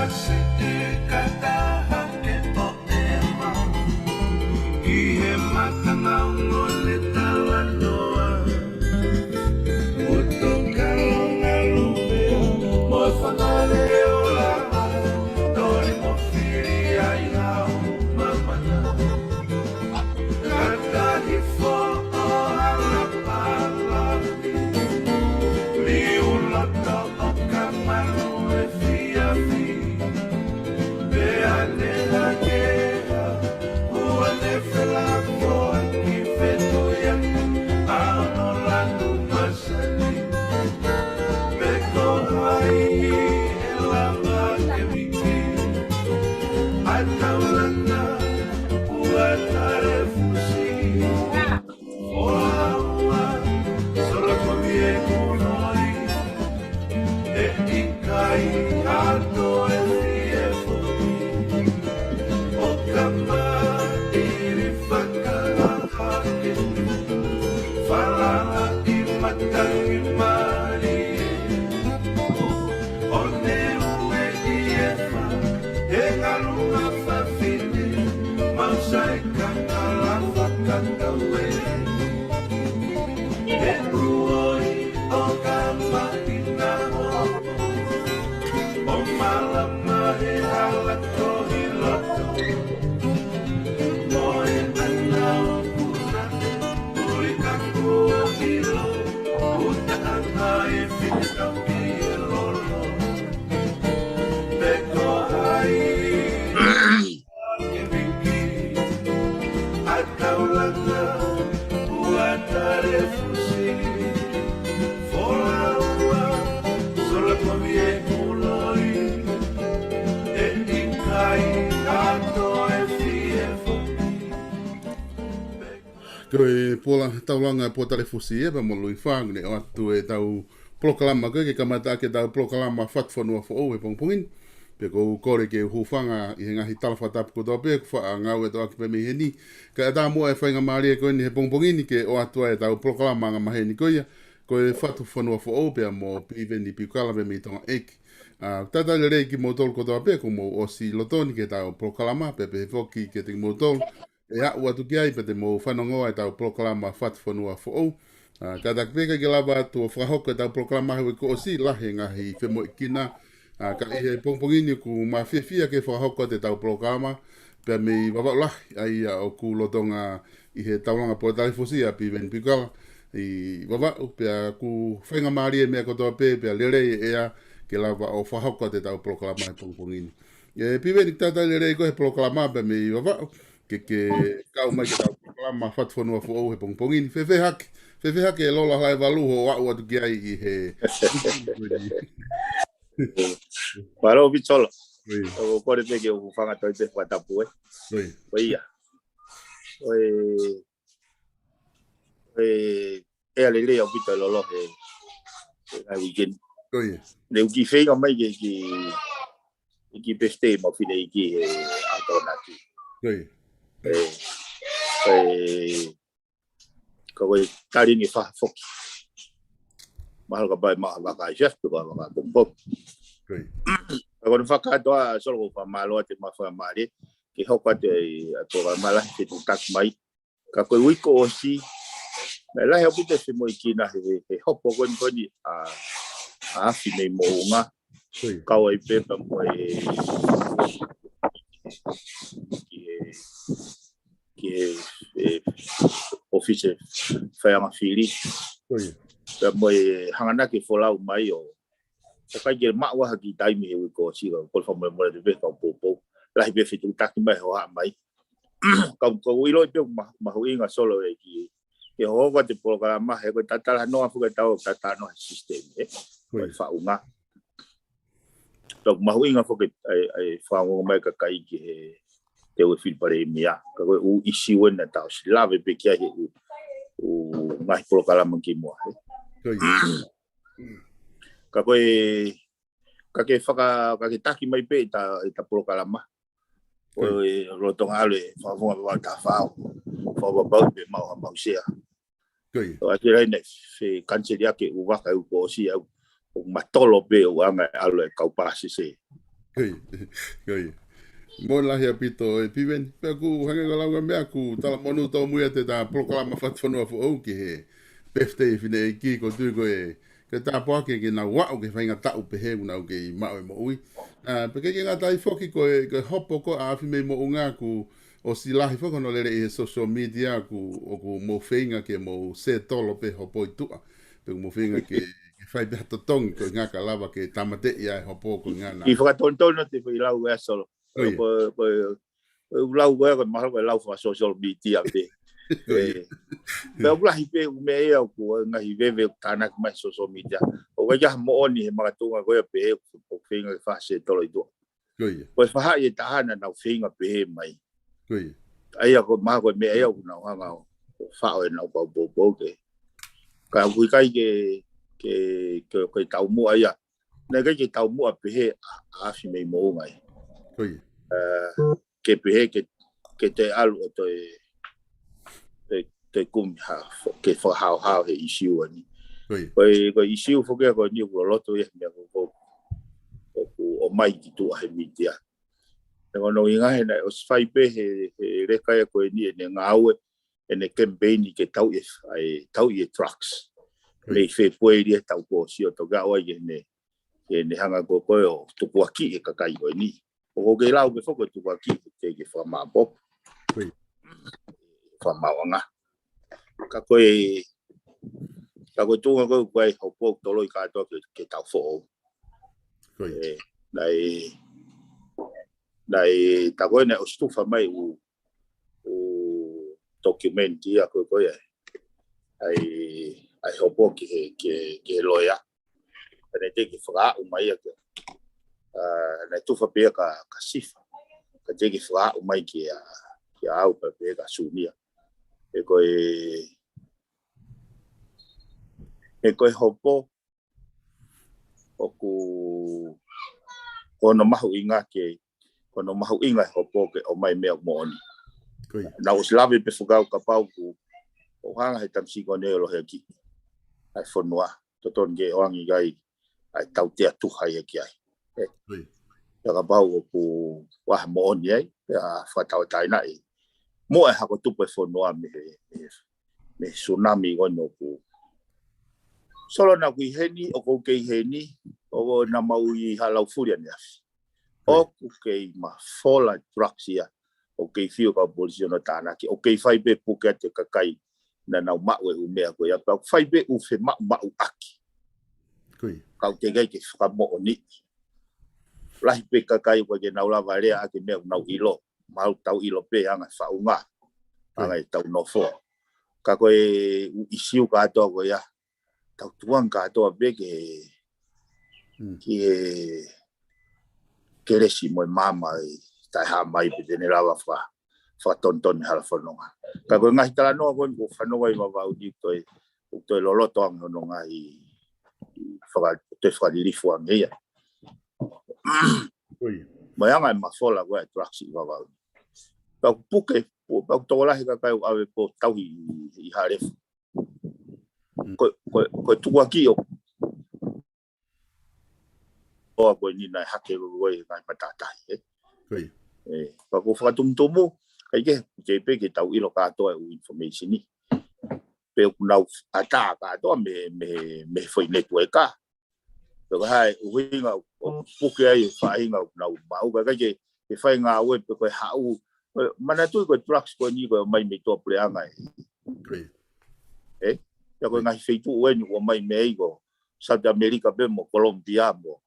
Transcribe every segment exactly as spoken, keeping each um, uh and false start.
Siʻi kata hake ʻo ʻEma ki he mata naungo ne talanoa. Utu kalonga lupea mo e fanga leʻo lava, toli mo fili ai ʻa e mamana. Kata hifo ʻo hala palavi, liu loto ʻo ka malu efiafi. Pea ne hake ha ua ne felafo ki fetuʻu ia, ʻa hono lanu masani. Pe ko hai ʻe lava ke viki ʻa e taulanga ua talefusi. ʻO aua, sola ko vie kuloi, ʻe ʻikai ha toe fie foki. ʻO ka maʻiri fakalaha ke falala ʻi matangi mali. ʻO ne ue ʻi e fa, e ngalunga fafine, mau sai kakala fakataue. E uoi ʻo ka maʻina ʻo, ʻo malama he hala tohi loto. Mo e ana o kuna, uli ka kuo ʻilo, uta anga e fitau ki e lolo. Pe ko hai ke viki ʻa e taulanga ua talefusi. Folaua, sola ko vie kuloi, ʻe ʻikai ha toe fie foki. Ko e pola taulanga pō talefusi ia pea mo Lui Fā, ne ʻoatu ʻetau polokalama ko ē ke kamata ʻaki ʻetau polokalama Fatu Fonua Foʻou he pongipongi ni. Pea ʻoku ou kole ke u hūfanga ʻi he ngaahi tala fakatapu kotoa pē ʻoku faʻa ngāueʻaki pē mei heni. Kae ʻatā muʻa e faingamālie ko eni he pongipongi ni ke ʻoatu ai ʻetau polokalama angamaheni ko ia, ko e Fatu Fonua Foʻou pea mo Piveni Piukala pē mei Tonga ʻEiki. ʻA, talitali lelei kimoutolu kotoa pē kuo mou ʻosi lotoni ki heʻetau polokalama, pea pehē foki kiate kimoutolu ʻe aʻu atu ki ai pea te mou fanongoa ʻetau polokalama Fatu Fonua Foʻou. ʻA, kātaki pē ʻikai ke lava atu ʻo fakahoko ʻetau polokalama he uike kuo ʻosi, lahi e ngaahi femoʻuekina. ʻA, ka ʻi he pongipongi ni ʻoku ma fiefia ke fakahoko atu ʻetau polokalama pea mei Vavaʻu lahi, ʻa ia ʻoku lolotonga ʻi he taulanga pō talefusi ʻa Piveni Piukala ʻi Vavaʻu, pea ʻoku faingamālie e meʻa kotoa pē, pea lelei e ʻea ke lava ʻo fakahoko atu ʻetau polokalama he pongipongi ni. ʻE Piveni, talitali lelei koe he polokalama pea mei Vavaʻu, ke ke kau mai ki heʻetau polokalama Fatu Fonua Foʻou he pongipongi ni. Fēfē hake, fēfē hake e lola Halaevalu ʻo aʻu atu ki ai ʻi he Mālō Vitsolo. Oi. ʻOku ou kole pē ke u hūfanga atu ai pē fakatapu ē. Oi. ʻOi ia. ʻOi. ʻOi. ʻEa lelei ʻaupito e lolo he, he ngaahi weekend. ʻOi. Ne u kiʻi feinga mai ke, ke, ke kiʻi birthday mo e fineʻeiki he ʻaho Tokonaki. ʻOi. ʻE, ʻe, ka ko e tali ni fa foki. Mahalo ka pai ma vaka i fias pe ko vaka pongipongi. ʻOi. Ka ko e fakakātoa Solo, ʻoku ou fakamālō atu e maʻu faingamālie ke hoko atu ai ʻa e polokalama lahi fetuʻutaki mai. Ka ko e uike kuo ʻosi, naʻe lahi ʻaupito e femoʻuekina he, he, he hopo ko eni ko eni ʻa, ʻa Afi mei Moʻunga. ʻOi. Kau ai pē pea mo e, ki he, ki he, e, ʻōfisi faiʻanga fili. ʻOi. Pea mo e hanganaki e folau mai ʻo ʻikai ke maʻu ha kiʻi taimi he uike kuo ʻosi, ka ko e fakamolemole atu pē kau poupou. Lahi pē fetuʻutaki mai hohaʻa mai. Ka, ka u ʻilo pē ʻoku ma-, mahuʻinga Solo e kiʻi, ke hoko atu e polokalama he ko e tatalanoa foki ʻetau tatalanoa he system, ē. Ko e ʻOi. Faʻunga. Ka ʻoku mahuʻinga foki ʻa e, ʻa e fakaongo mai kakai ki he teu e fili palēmia. Ka ko e ʻū ʻisiū ena tau ʻosi lave pē ki ai he ʻū, ʻū ngaahi polokalama kimuʻa, ē. ʻOi. Ka ko e, ka ke faka-, ka ke taki mai pē ʻeta, ʻeta polokalama. ʻOi. ʻOi, lolotonga ʻalu e Fakafofonga Vavaʻu Tafaʻau. Fakapapauʻi pē maʻu ha maʻu sea. ʻOi. ʻO ʻaki rai nei, fe kaniseli ake ʻū vaka ʻū kuo ʻosi au. ʻO matolo pē ʻū anga e ʻalu e kau pāsese. Ko ia, ko ia. Mālō lahi ʻaupito e Piveni. Pea ʻoku hangē ko e lau ʻa e meʻa ʻoku talamonū tōmui atu ʻetau polokalama Fatufonua Foʻou ki he birthday fineʻeiki, ʻoku ou tui ko e, ko e tāpuaki ke nau aʻu ki he faʻahinga taʻu pehē ʻoku nau kei maʻu e moʻui. ʻA, pea ʻikai ke ngata ai foki ko e, ko e hopo ko ē ʻa ʻAfimei Moʻunga ʻoku ʻosi lahi foki hono lele ʻi he social media ʻoku, ʻoku mou feinga ke mou settle pē hopo ʻi tuʻa. Pea ʻoku mou feinga ke, ke fai pē ha totongi ko e ʻuhinga ka lava ke tāmateʻi ʻa e hopo ko e ʻuhinga na. ʻI fakatonutonu te fai lau ʻe Solo. Ko ia. Ko, ko, ko e lau ko ē, ko e mahalo ko e lau faka-social media pē. Ko ia. ʻE, pea ʻoku lahi pē ʻū meʻa ia ʻoku ngaahi veve ʻoku tānaki mai social media. ʻOku ʻikai ha moʻoni he makatuʻunga ko ia pē ʻoku feinga ke fai ha settle ʻi tuʻa. Ko ia. Ko e faʻahi ʻe taha naʻa nau feinga pehē mai. Ko ia. ʻA ia ko e mahalo ko e meʻa ia ʻoku nau hanga ʻo faʻo ʻenau pau poupou ke. Ka ʻoku ʻikai ke, ke, ke, ke taumuʻa ia. Naʻe ʻikai ke taumuʻa pehē ʻa, ʻa ʻAfimei Moʻunga ia. Ko ia. ʻE, ke pehē ke, ke toe ʻalu ʻo toe, toe, toe kumi ha, ke fakahaohaoa he ʻīsiu ʻa eni. Ko ia. Ko e, ko e ʻīsiu foki ia ko eni ʻoku loloto ia he meʻa ko ē ʻoku, ʻoku ʻomai ki tuʻa he mītia. He ko hono ʻuhinga he naʻe ʻosi fai pē he, he leka ia ko eni ʻene ngāue, ʻene kemipeini ke tauʻi e, ʻa e, tauʻi e drugs. Ko ia. Mei Fēpueli he taʻu kuo ʻosi ʻo toki aʻu ai ki heʻene, ki heʻene hanga ko ē ʻo tukuakiʻi e kakai ko eni. ʻOku ou kei lau pē foki ko e tukuakiʻi ke, ke fakamāpopo. Ko ia. Fakamaauʻanga. Ka ko e, ka ko e tuʻunga ko ē ʻoku ʻi ai e hopo ʻoku toloi kātoa ke, ke tau foʻou. Ko ia. ʻE, naʻe, naʻe, tā ko ē naʻe ʻosi tufa mai ʻū, ʻū document ia ko ē ko ia. ʻA e, ʻa e hopo ki he, ki he, ki he loea. Ka naʻe teʻeki ke fakaaʻu mai ia ki, ʻa, naʻe tufa pē ia kia, kia Sifa. Ka teʻeki ke fakaaʻu mai kia, kia au pea pehē kia Sunia. He ko e, he ko e hopo ʻoku, ko hono mahuʻinga ke, ko hono mahuʻinga e hopo ke ʻomai meʻa moʻoni. Ko ia. Naʻa ku ʻosi lave pē foki au kapau ʻoku, ʻoku hanga he tamasiʻi ko eni ʻo lohiakiʻi ʻa e fonua. Totonu ke ʻoange ki ai ʻa e tautea tuha ia ki ai. ʻE. Ko ia. Pea kapau ʻoku ʻi ai ha moʻoni ai, pea fakatauʻatāinaʻi. Mo e hako tupu e fonua mei he, mei he, mei he tsunami ko eni ʻoku. Solo naʻa ku ʻi heni, ʻoku ou kei ʻi heni, ʻoku ou naʻa mau ʻi Halaufuli ʻaneafi. Ko ia. ʻOku kei mafola drugs ia, ʻoku kei fiu kau polisi hono tānaki, ʻoku kei fai pē puke atu e kakai naʻa nau maʻu e ʻū meʻa ko ia, pea ʻoku fai pē ʻū femaʻumaʻuʻaki. Ko ia. Ka ʻoku teʻeki ai ke fakamoʻoniʻi. Lahi pē kakai ʻoku ʻikai ke nau lava lea ʻaki e meʻa ʻoku nau ʻilo. Mau tau ʻilo pē anga e faʻunga. Ko ia. Anga e tau nofo. Ka ko e ʻū ʻīsiu kātoa ko ia. Tau tukuange kātoa pē ke, Mm. ki he kelesi mo e maama ʻi taʻehāmai pē te ne lava faka-, fakatonutonu e hala fononga. Ka ko e ngaahi talanoa ko eni ʻoku fanongo ai Vavaʻu ni ʻoku toe, ʻoku toe loloto ange hono ngaahi faka-, toe fakalilifu ange ia. Ko ia. Mo e anga e mafola ko ē e drugs ʻi Vavaʻu ni. Pea ʻoku puke, pu-, pea ʻoku tokolahi e kakai ʻoku ʻave ʻo tauhi ʻi, ʻi Halefu. Mm. Ko, ko, ko e tukuakiʻi ʻo, ʻo ko eni naʻe hake lolo ai e ngaahi matātahi, ē? Ko ia. ʻE, pea ʻoku fakatumutumu, ʻikai ke, ke pē ke tau ʻilo kātoa e ʻū information ni. Pe ʻoku nau ʻatā kātoa mei, mei, mei he foʻi network ʻa. Pea ko e hā e ʻuhinga ʻoku puke ai e faʻahinga ʻoku nau maʻu, ka ʻikai ke, ke fai ngāue pe ko e haʻu. Ko e manatuʻi ko e drugs ko eni ko e ʻomai mei tuʻapuleʻanga ē. Ko ia. Ē? Pea ko e ngaahi feituʻu eni ʻoku ʻomai mei ai ko South America pē mo Colombia mo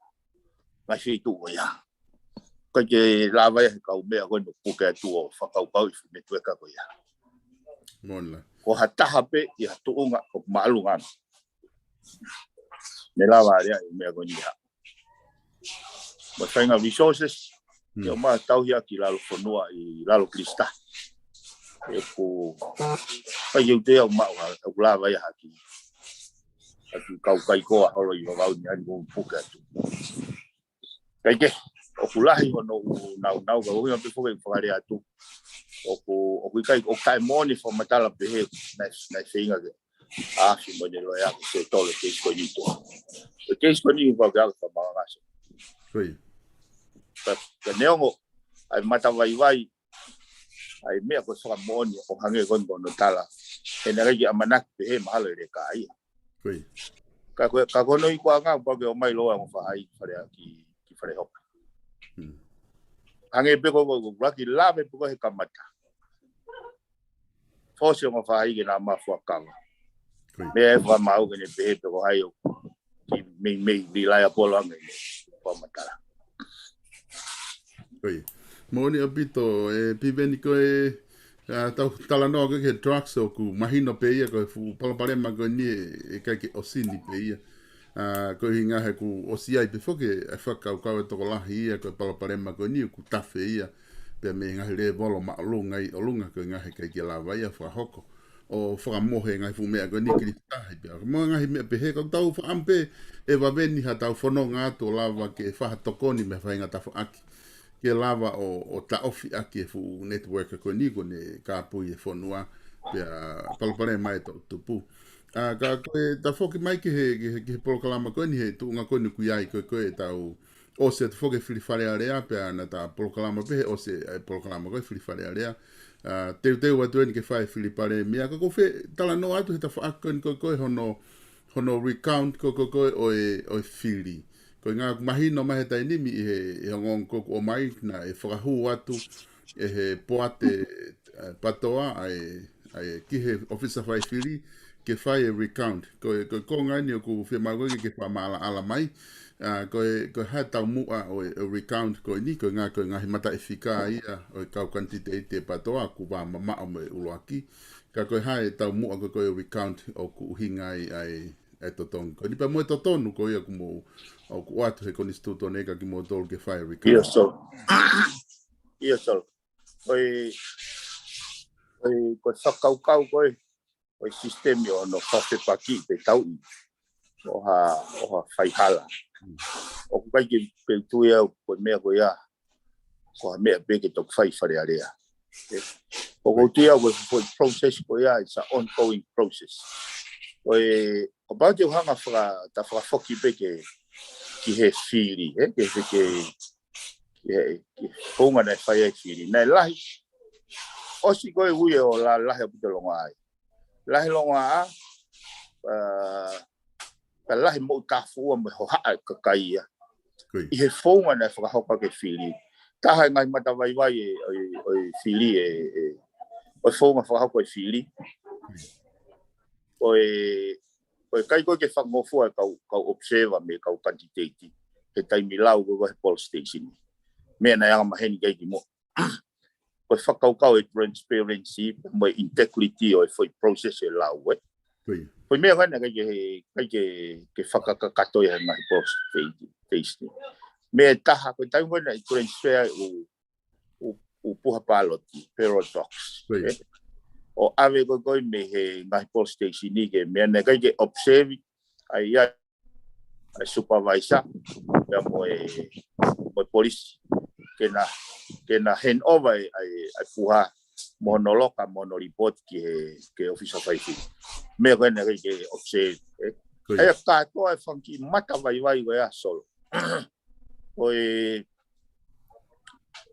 ngaahi feituʻu ko ia. ʻIkai ke lava ia he kau meʻa ko eni ʻoku puke atu ʻo fakakaukauʻi e foʻi network ko ia. Mola. Ko ha taha pē ʻi ha tuʻunga ʻoku māʻolunga. Ne lava lea e meʻa ko eni ia. Mo e faʻahinga resources, Mm. ke ʻomai ʻo tauhi ʻaki lalo fonua ʻi lalo Kilisi Tahi. ʻOku, ʻikai ke u toe ʻilo ʻoku maʻu ha, ʻoku lava ia ha kiʻi, ha kiʻi kau kaikoa holo ʻi Vavaʻu ni ʻa eni ʻoku puke atu. Kae kehe, ʻoku lahi hono ʻū naunau, ka ʻuhinga pē foki ʻeku fakalea atu. ʻOku, ʻoku ʻikai, ʻoku taʻemoʻoni e fakamatala pehē, naʻe, naʻe feinga ke ʻAfi mo ʻene loea ke settle e keisi ko eni ʻi tuʻa. E keisi ko eni ʻoku ʻikai ke ʻalu fakamalanga. Ko ia. pea neongo ʻa e matavaivai ʻa e meʻa ko e fakamoʻoni ʻo hangē ko eni ko hono tala, he naʻe ʻikai ke ʻamanaki pehē mahalo ʻe leka ia. Ka ko e, ka ko hono ikuʻanga pau ke ʻomai lōua ongo faʻahi ki fale, ki, ki fale hoka. Hangē pē ko e, ko e, ko e laki lave pē ko e he kamata. Fōsi ongo faʻahi ke na ma fuakava. Meʻa ʻe fakamaau ke ne pehē pē ko hai ʻoku ki meimei, lilaia polo ange ne fakamatala. Moʻoni ʻaupito, ʻe Piveni ko e, ʻa, tau talanoa ko e ki he drugs ʻoku mahino pē ia ko e fuʻu palopalema ko eni ʻe, ʻe ʻikai ke ʻosi ni pē ia. ʻA, ko e ʻuhinga he kuo ʻosi ai pē foki ʻa e fakakaukau ʻa e tokolahi ia ko e palopalema ko eni ʻoku tafe ia. Pea mei he ngaahi lēvolo māʻolunga ʻi ʻolunga ko e ngaahi ʻikai ke lava ia fakahoko ʻo fakamohe ngaahi fuʻu meʻa ko eni ki he tahi pea. Mo e ngaahi meʻa pehē ka tau fakaʻamu pē ʻe vave ni ha tau fononga atu ʻo lava ke fai ha tokoni mei he faʻahinga tafaʻaki. Ke lava ʻo, ʻo taʻofi ʻaki e fuʻu network ko eni ko eni kāpui e fonua pea palopalema ʻe toʻutupu. ʻA, ka ko e tafoki mai ki he, ki he, ki he polokalama ko eni he tuʻunga ko eni ʻoku ʻi ai ko e, ko e tau ʻosi atu foki e fili Fale Alea, pea naʻa ta polokalama pē he ʻosi e polokalama ko e fili Fale Alea. ʻA, teuteu atu eni ke fai e fili Palēmia, ka ko e fē talanoa atu he tafaʻaki ko eni ko e, ko e hono, hono recount ko e, ko e, ko e ʻo e, ʻo e fili. Ko e ʻuhinga ʻoku mahino mai he taimi ni ʻi he, he ongoongo ko ē ʻoku ʻomai naʻe fakahū atu ʻe he poate, ʻa, PATOA, ʻa e, ʻa e ki he ʻōfisa fai fili, ke fai e recount. Ko e, ko e konga eni ʻoku fiemaʻu ko ē ke fakamaʻalaʻala mai. ʻA, ko e, ko e hā e taumuʻa ʻo e, ʻo e recount ko eni, ko e ʻuhinga ko e ngaahi mataʻifika ia ʻo e kau kanititeiti ʻa e PATOA ʻoku vā mamaʻo mo e ʻuluaki. Ka ko e hā e taumuʻa ko e, ko e recount ʻoku ʻuhinga ai ʻa e, ʻa e totongi. Ko eni pea mo e totonu ko ia ʻoku mou, ʻoku ʻoatu he konisitūtone ka kimoutolu ke fai e recount. ʻIo, Solo. ʻIo, Solo. Ko e, ko e, ko e fakakaukau ko e, ko e sisitemi ʻo hono fakafepaki pe tauʻi ʻo ha, ʻo ha faihala. ʻOku ʻikai ke pē tui au ko e meʻa ko ia, ko ha meʻa pē ke toki fai Fale Alea. ʻOku ou tui au ko e foʻi process ko ia, it's an ongoing process. Ko e, kapau te u hanga faka, ta fakafoki pē ke, ki he fili, ē, ke, ke, ke, ke, ke founga naʻe fai ai fili. Naʻe lahi, ʻosi ko e ui ʻo la, lahi ʻaupito longoaʻa. Lahi longoaʻa, ʻa, ka lahi moʻutāfuʻua mo e hohaʻa e kakai ia. ʻI he founga naʻe fakahoko ʻaki e fili. Taha e ngaahi matavaivai ʻe, ʻo e, ʻo e fili ʻe, ʻe, ʻo e founga fakahoko e fili. ʻO e, ʻo e ʻikai ko ē ke fakangofua e kau, kau observer mo e kau kanititeiti. He taimi lau ko ē he polling station. Meʻa naʻe anga maheni ki ai kimuʻa. Ko e fakakaukau e transparency, mo e integrity ʻo e foʻi process ʻe lau, ē. Ko e meʻa ko ena ʻikai ke, ʻikai ke, ke fakakakato ia he ngaahi polling station. Meʻa ʻe taha, ko e taimi ko ena ʻi transfer ʻū, ʻū, ʻū puha pāloti, paradox. ʻO ʻave ko ē ko ē mei he ngaahi polling station ni ke meʻa naʻe ʻikai ke observe, ʻa ia ʻa e supervisor, pea mo e, mo e polisi, ke na, ke na hand over ʻa e, ʻa e, ʻa e puha, mo hono loka, mo hono report ki he, ki he ʻōfisa fai fili. Meʻa ko ena ʻikai ke observe, ē. ʻA ia kātoa e fanga kiʻi matavaivai ko ia Solo. Ko e,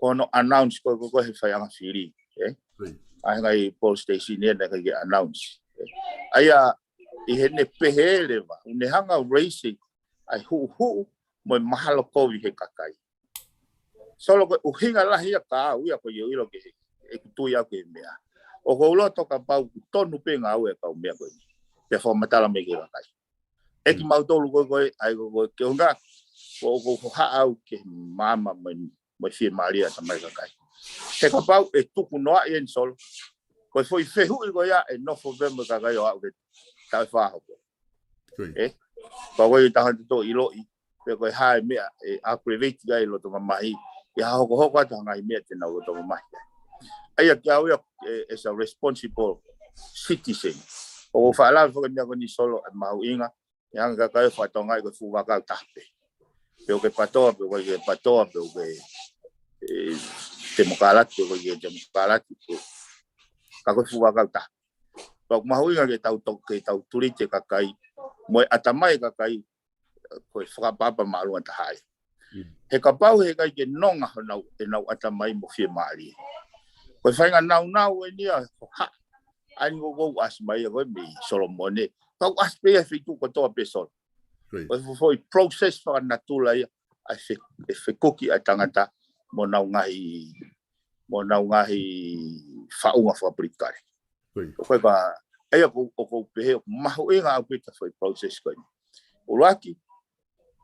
ko hono announce ko ē, ko ē, ko ē he faiʻanga fili, ē. ʻA e ngaahi polling station ē, naʻe ʻikai ke announce. ʻA ia, ʻi heʻene pehē leva, ʻoku ne hanga ʻo raise ʻa e huʻuhuʻu mo e mahalo kovi he kakai. Solo ko e ʻuhinga lahi ia ka au ia ko e ʻilo ke he, ʻeku tui au ki he meʻa. ʻOku ou loto kapau ʻoku tonu pē ngāue ʻa e kau meʻa ko eni. Pea fakamatala mai ki he kakai. ʻEiki mautolu ko ē ko ē, ʻa ia ko ē ko ē ke ʻuhinga, ko, ko, ko haʻu au ke maama mai mo e fiemālie ʻa e tamai kakai. He kapau ʻe tuku noaʻi eni Solo. Ko e foʻi fehuʻi ko ia ʻe nofo pē mo e kakai ʻo aʻu ki he taʻu ʻe fā hoko. ʻE? Pea ko e taha te tō ʻiloʻi. Pe ko e hā e meʻa ʻe aggravate ai loto mamahi. ʻE ha hokohoko atu ha ngaahi meʻa te nau loto mamahi. ʻA ia ke au ia, ē, as a responsible citizen. ʻOku ou faʻa lave foki meʻa ko eni Solo ʻe mahuʻinga. ʻE hanga kakai ʻo fakatokangaʻi ko e fuʻu vaka ʻoku taha pē. Pe ʻoku ke PATOA, pe ʻoku ke PATOA, pe ʻoku ke, ē, temokalati, pe ʻoku ke temokalati, pe ka ko e fuʻu vaka ʻoku taha. Pea ʻoku mahuʻinga ke tau to-, ke tau tulite kakai, mo e ʻatamai kakai, ko e fakaʻapaʻapa māʻolunga taha ia. He kapau he ʻikai ke nonga honau, ʻenau ʻatamai mo fiemālie. Ko e faʻahinga naunau eni ia, ko ha, ʻa eni ʻoku ou ʻasi mai ia ko e mei Solomone. Kau ʻasi pē ia he feituʻu kotoa pē Solo. Ko e foʻi process fakanatula ia, ʻa e fe-, ʻe fekuki ʻa e tangata mo nau ngaahi, mo nau ngaahi faʻunga fakapolitikale. ʻOku ʻikai ko ia ʻoku ou pehē ʻoku mahuʻinga ʻaupito foʻi process ko eni. ʻUluaki,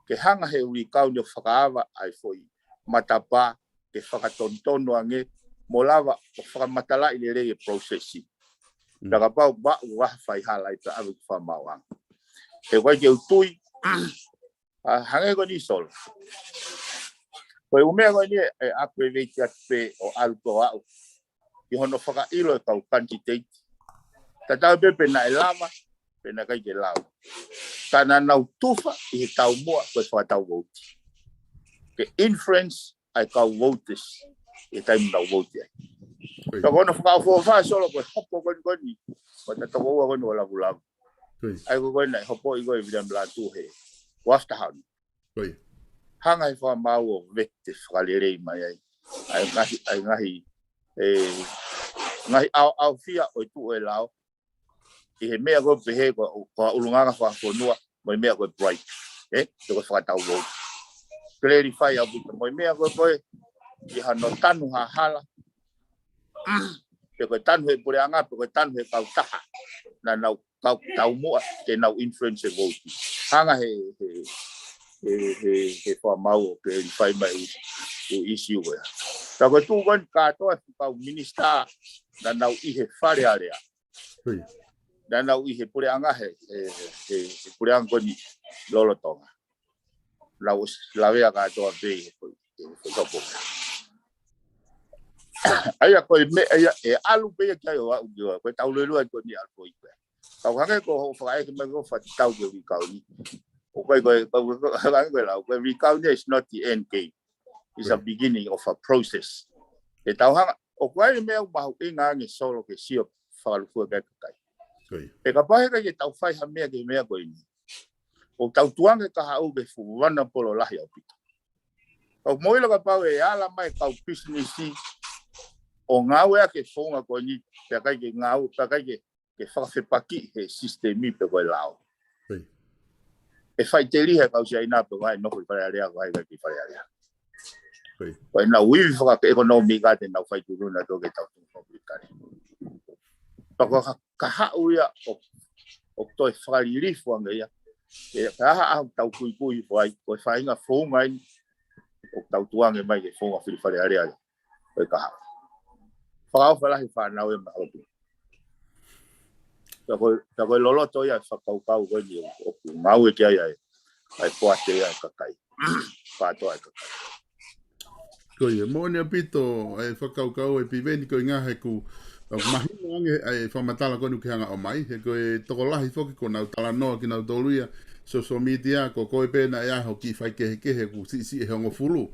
ke hanga he recount ʻo fakaava ʻa e foʻi matapā ke fakatonutonu ange mo lava ʻo fakamatalaʻi lelei e process. Pea kapau ʻoku ʻi ai ha faihala ʻi he ʻave ki he fakamaauʻanga. He ʻoku ʻikai ke u tui, ʻa, hangē ko eni Solo. Ko e ʻū meʻa ko eni ʻe, ʻe aggravate atu pē ʻo ʻalu pē ʻo aʻu ki hono fakaʻilo e kau candidate. Tatau pē pe naʻe lava, pe naʻe ʻikai ke lava. Ka naʻa nau tufa ʻi he taumuʻa ko e fakatau vouti. Ke influence ʻa e kau voters ʻi he taimi nau vouti ai. Ka ko hono fakaʻofoʻofa Solo ko e hopo ko eni ko eni, ko e toko ua ko eni ʻo lavulavu. ʻA ia ko eni naʻe hopoʻi ko e Viliami Lātū he, ʻo after hanu. Hanga he fakamaau ʻo vete fakalelei mai ai ʻa e ngaahi, ʻa e ngaahi, e, ngaahi ʻaoʻaofia ʻo e tuʻu e lao. ʻI he meʻa ko e pehē ko, ko e ʻulungaanga fakafonua, mo e meʻa ko e bribe. ʻE, te ko e fakatau vouti. Clarify ʻaupito mo e meʻa ko e ko e, ʻi hano tanu ha hala. Pe ko e tanu he puleʻanga, pe ko e tanu he kautaha. Naʻa nau kau taumuʻa ke nau influence e vouti. Hanga he, he, he, he, he fakamaau ʻo clarify mai ʻū, ʻū issue ko ia. Ka ko e tuʻu ko eni kātoa e kau minisitā naʻa nau ʻi he Fale Alea. Naʻa nau ʻi he puleʻanga he, he, he, he puleʻanga ko eni lolotonga. Naʻa nau lavea kātoa pē he, he, he, he topo. ʻA ia ko e meʻa ia ʻe ʻalu pē ia ki ai ʻo aʻu ki ai. Ko e tau lelua ko eni ʻalu ko ia. Kau hangē ko hoʻo fakaʻeke mai ko e fakatatau ki he recount ni. ʻOku ʻikai ko e, ko e, ko e, hangē ko e lau, ko e recount ni is not the end game. It's a beginning of a process. ʻE tau hanga, ʻoku ʻi ai e meʻa ʻoku mahuʻinga ange Solo ke sio fakalūkufua ki ai e kakai. He kapau he ʻikai ke tau fai ha meʻa ki he meʻa ko eni, ʻoku tau tukuange kahaʻu ki he fuʻu vulnerable lahi ʻaupito. ʻOku mou ʻilo kapau ʻe ala mai e kau pisinisi ʻo ngāueʻaki e founga ko eni, pea ʻikai ke ngāue, pea ʻikai ke, ke fakafepakiʻi he sisitemi pe ko e lao. ʻE faʻiteliha e kau Siaina pe ko hai ʻe nofo ʻi Fale Alea, ko hai ʻikai ʻi Fale Alea. Ko ʻenau ivi fakaʻekonōmika te nau fai tūtū na tō ke tau tū fakapolitikale. Pea ko e ka, kahaʻu ia ʻo, ʻo toe fakalilifu ange ia. ʻE, ka aha ʻa tau kuikui fai, ko e faʻahinga founga eni, ʻoku tau tukuange mai ke founga fili Fale Alea ia. Ko e kahaʻu. Fakaʻofa lahi fānau e mahalo pē. Ka ko, ka ko e loloto ia e fakakaukau ko eni ʻoku ngāue ki ai ʻa e, ʻa e poate ia e kakai. Kātoa e kakai. Ko ia, moʻoni ʻaupito e fakakaukau e Piveni ko e ngaahi ʻeku, ʻoku mahino ange ʻa e fakamatala ko eni ʻoku ke hanga ʻo ʻomai, he ko e tokolahi foki ʻoku nau talanoa kinautolu ia, social media, ko koe pē naʻe ʻi ai hoʻo kiʻi faikehekehe ʻoku siʻisiʻi ʻe hongofulu.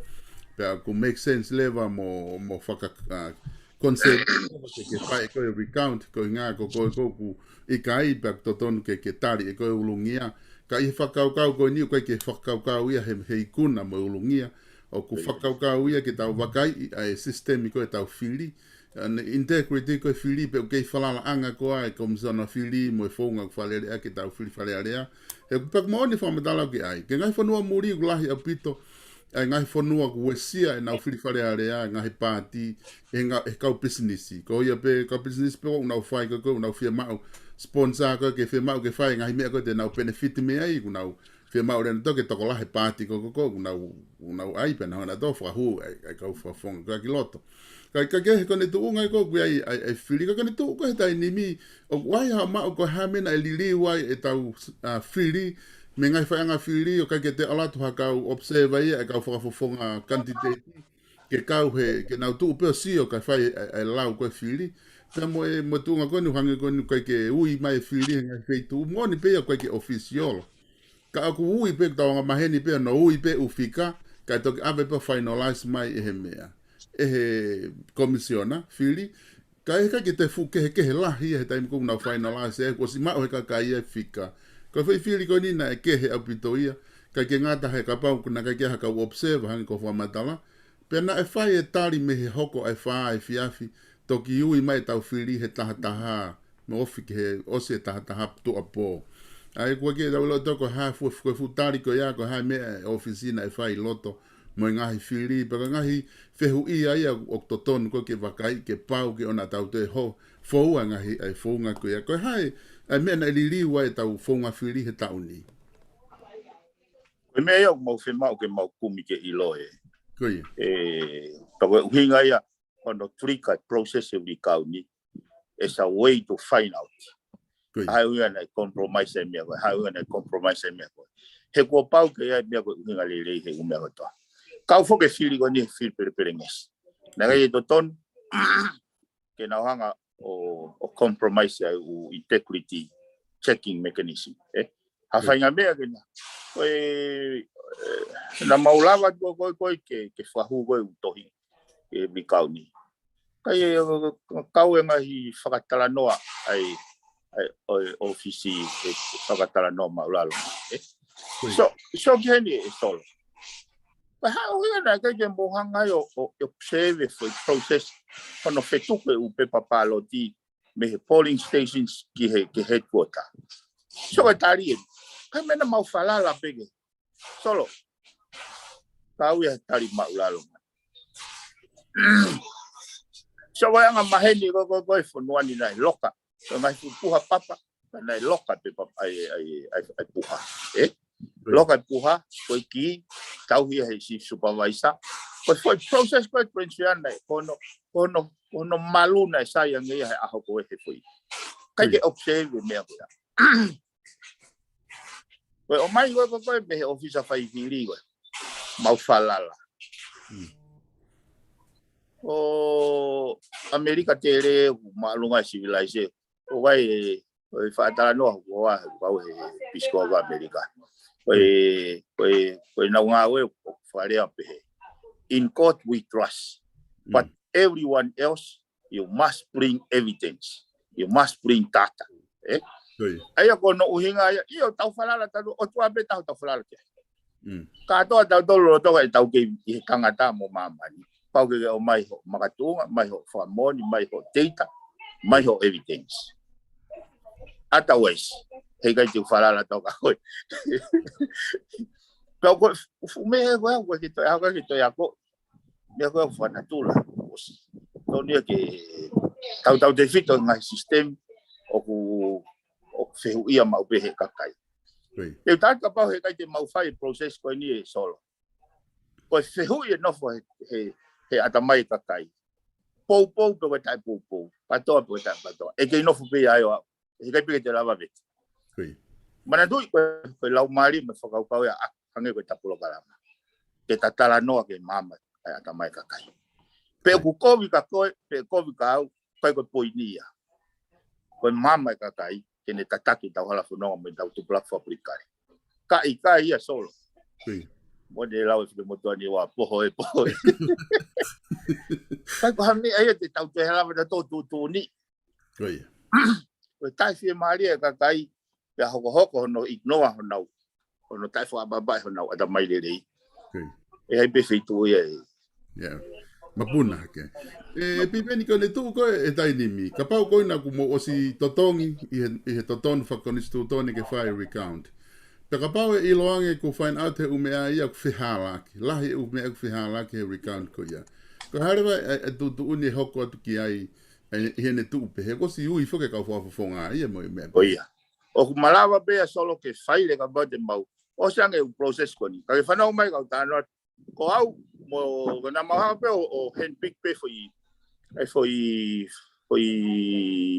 Pea ʻoku make sense leva mo, mo faka, ʻa, concern ke, ke fai ko e recount, ko e ngaahi ko koe ʻoku ʻikai, pea ʻoku totonu ke, ke tali ʻe koe ʻulungia. Ka ʻi he fakakaukau ko eni ʻoku ʻikai ke fakakaukau ia he, he ikuna mo e ʻulungia. ʻOku fakakaukau ia ke tau vakaiʻi ʻa e sisitemi ko e tau fili. ʻA e integrity ko e fili pe ʻoku kei falalaʻanga koā e komisiona fili mo e founga ʻoku Fale Alea ke tau fili Fale Alea. He ʻoku pehē moʻoni e fakamatala ʻoku ke ʻai. Ki he ngaahi fonua muli ʻoku lahi ʻaupito ʻa e ngaahi fonua ʻoku uesia ʻenau fili Fale Alea, ngaahi paati, ʻe nga-, ʻe kau pisinisi. Ko ia pē kau pisinisi pē ʻoku nau fai ko ē, ʻoku nau fiemaʻu sponsor ko ē ke fiemaʻu ke fai ngaahi meʻa ko ē te nau benefit mei ai, ʻoku nau fiemaʻu lena toki tokolahi paati ko ē, ko ē, ʻoku nau, ʻoku nau ʻai pē naʻa nau tō fakahū ʻa e, ʻa e kau fakafofonga ko ē ki loto. Ka, ka kehe ko eni tuʻunga ko ē ʻoku ʻi ai ʻa e, ʻa e fili, ka ko eni tuʻu ko ē he taimi ni, ʻoku ʻi ai haʻo maʻu ko e hā e meʻa naʻe liliu ai e tau, ʻa, fili, mei he ngaahi faiʻanga fili, ʻoku ʻikai ke toe ʻalu atu ha kau observer ia ʻa e kau fakafofonga candidate, ke kau he, ke nau tuʻu pē ʻo sio kae fai ʻa e, ʻa e lau ko e fili. Pea mo e, mo e tuʻunga ko eni ʻoku hangē ko eni ʻoku ʻikai ke ui mai e fili he ngaahi feituʻu, moʻoni pē ia ʻoku ʻikai ke official. Ka ʻoku ui pē, tau angamaheni pē, ʻoku nau ui pē ʻū fika, kae toki ʻave pē ʻo finalize mai ʻe he meʻa, ʻe he komisiona fili. Ka ʻe ʻikai ke toe fuʻu kehekehe lahi ia he taimi ʻoku nau finalize ai, kuo ʻosi maʻu ʻe he kakai ia e fika. Ko e foʻi fili ko eni naʻe kehe ʻaupito ia, ʻikai ke ngata he kapau ʻoku ʻikai ke ʻi ai ha kau observer hangē ko e fakamatala. Pea naʻe fai e tali mei he hoko ʻa e fā efiafi, toki ui mai ʻetau fili he taha taha, mo ofi ki he ʻosi e taha taha tuʻuapō. ʻA ia ʻoku ʻikai ke tau ʻilo ʻe tautolu ko e hā e fuʻu, fuʻu, fuʻu tali ko ia, ko e hā e meʻa ʻa e ʻōfisi naʻe fai ʻi loto mo e ngaahi fili, pe ko e ngaahi fehuʻi ia ʻoku totonu ko ē ke vakai, ke pau ke ʻoua naʻa tau toe hō, foua e ngaahi, ʻa e founga ko ia. Ko e hā e, ʻa e meʻa naʻe liliu ai ʻetau founga fili he taʻu ni. Ko e meʻa ia ʻoku mau fiemaʻu ke mau kumi ke ʻilo ē. Ko ia. ʻE, ka ko e ʻuhinga ia, hono trigger e process e likau ni, as a way to find out. Ko ia. Hā e ʻuhinga naʻe compromise e meʻa ko ē, hā e ʻuhinga naʻe compromise e meʻa ko ē. He kuo pau ke ʻi ai e meʻa ko e ʻuhinga lelei he ʻū meʻa kotoa. Kau foki e fili ko eni he fili pelepelengesi. Naʻe ʻikai ke totonu ke nau hanga ʻo, ʻo compromise ʻa e ʻū integrity checking mechanism, ē? Ha faʻahinga meʻa ke na. Ko e, ē, naʻa mau lava ko ē, ko ē, ko ē ke, ke fakahū ko ē ʻū tohi, ē, likau ni. Ka ʻi ai, ē, kau e ngaahi fakatalanoa, ʻa e, ʻa e, ʻo e ʻōfisi, ē, fakatalanoa māʻulalo, ē? Ko ia. So, so ki heni ē Solo. Ko e hā e ʻuhinga naʻe ʻikai ke mou hanga ai ʻo, ʻo, ʻo observe e foʻi process, hono fetuku e ʻū pepa pāloti mei he polling stations ki he, ki he headquarter. So ko e tali ē. Ko e meʻa naʻa mau falala pē ke. Solo. Kau ia he tali māʻulalo. So ko e anga maheni ko, ko, ko e fonua ni naʻe loka. Ko e ngaahi fuʻu puha papa, ka naʻe loka pē papa ʻa e, ʻa e, ʻa e, ʻa e puha. Ē? Loka e puha, ko e kī, tauhi ia he chief supervisor. Ko e foʻi process ko e transfer naʻe, ko hono, ko hono, ko hono malu naʻe sai ange ia he ʻaho ko ē he foʻi. ʻIkai ke observe e meʻa ko ia. Ko e ʻomai ko ē, ko ē, ko ē mei he ʻōfisa faifili ko ē. Mau falala. ʻO ʻAmelika tele, māʻolunga e civilization. ʻO vai e, ʻo e fakatalanoa, ʻo ʻa, ʻo kau he Peace Corps ʻAmelika. Ko e, ko e, ko e nau ngāue ʻo fakalea pehē. In God we trust, but everyone else, you must bring evidence. You must bring data. Ē? ʻA ia ko hono ʻuhinga ia, ʻio tau falala talu, ʻOtua pē taha tau falala ki ai. Kātoa tautolu lolotonga ʻetau kei ʻi he tangata mo māmani. Pau ke ke ʻomai hoʻo makatuʻunga, mai hoʻo fakamoʻoni, mai hoʻo data, mai hoʻo evidence. Otherwise, heʻikai te u falala tautolu kia koe. Pea ko e fuʻu meʻa ko ē, ko e ke toe, ko e ke toe ako. Meʻa ko ē fakanatula. ʻOsi. Tonu ia ke tautautefito ngaahi system ʻoku, ʻoku fehuʻia maʻu pē he kakai. Te u tala kapau heʻikai te mau fai e process ko eni ē Solo. Ko e fehuʻi ʻe nofo he, he, he ʻatamai e kakai. Poupou pe ko e taʻepoupou. Patoa pe ko e taʻepatoa. ʻE kei nofo pē ia ʻo aʻu. Heʻikai pē ke te lava vete. Manatuʻi ko e, ko e laumālie mo e fakakaukau ia ʻa, hangē ko e ta polokalama. Ke ta talanoa ki he maama ʻa e ʻatamai e kakai. Pe ʻoku kovi kia koe, pe kovi kia au, ʻikai ko e poini ia. Ko e maama e kakai, ke ne tataki ʻetau hala fononga mo ʻetau tupulaki fakapolitikale. Ka ʻikai ia Solo. Mo ne lau e fika motuʻa ni ua poho e poho e. ʻIkai ko ha meʻa ia te tau toe hala mo tautolu tuʻutuʻuni. Ko ia. Ko e taʻefiemālie e kakai, pea hokohoko hono ignore honau, hono taʻefakaʻapaʻapaʻi honau ʻatamai lelei. ʻE hai pē feituʻu ia ē. Mapuna hake. ʻE, Piveni ko ʻene tuʻu ko ē e taimi ni. Kapau ko ena kuo mou ʻosi totongi ʻi he, ʻi he totonu fakakonisitūtone ke fai recount. Pea kapau ʻe ʻiloange kuo find out he ʻū meʻa ia ʻoku fehālaaki. Lahi e ʻū meʻa ʻoku fehālaaki he recount ko ia. Ko e hā leva e, e tuʻutuʻuni ʻe hoko atu ki ai, ʻi heʻene tuʻu pē, he kuo ʻosi ui foki e kau fakafofonga ia mo e meʻa. Ko ia. ʻOku malava pē ia Solo ke fai le kapau te mau. ʻOsi ange e ʻū process ko eni. Ka ke fanongo mai kau talanoa. Ko au, mo, ko naʻa mau hanga pē ʻo, ʻo handpick pē foʻi, e foʻi, foʻi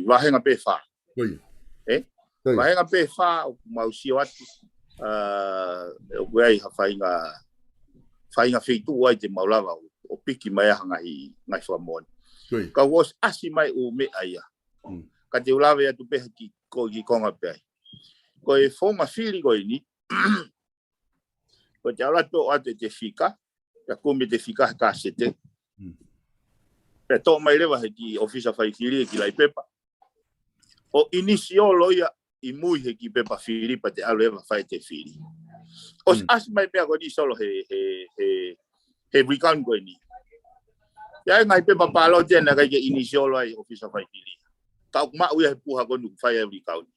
vahenga pē fā. Ko ia. Ē? Ko ia. Vahenga pē fā ʻoku mau sio atu. ʻA, ʻoku ʻi ai ha faʻahinga, faʻahinga feituʻu ai te mau lava ʻo, ʻo piki mai ai ha ngaahi, ngaahi fakamoʻoni. Ko ia. Ka kuo ʻosi ʻasi mai ʻū meʻa ia. Ka te u lave atu pē ki, ko, ki konga pē ai. Ko e founga fili ko eni, ko e te ala toʻo atu e te fika, pea kumi e te fika he kasete. Pea toʻo mai leva he kiʻi ʻōfisa faifili e kiʻi laʻi pepa. ʻO inisiolo ia ʻi mui he kiʻi pepa fili pea te ʻalu leva fai e te fili. ʻOsi ʻasi mai meʻa ko eni Solo he, he, he, he recount ko eni. ʻI ai e ngaahi pepa pāloti naʻe ʻikai ke initial ai ʻofisa faifili. Ka ʻoku maʻu ia he puha ko eni ʻoku fai ai e recount.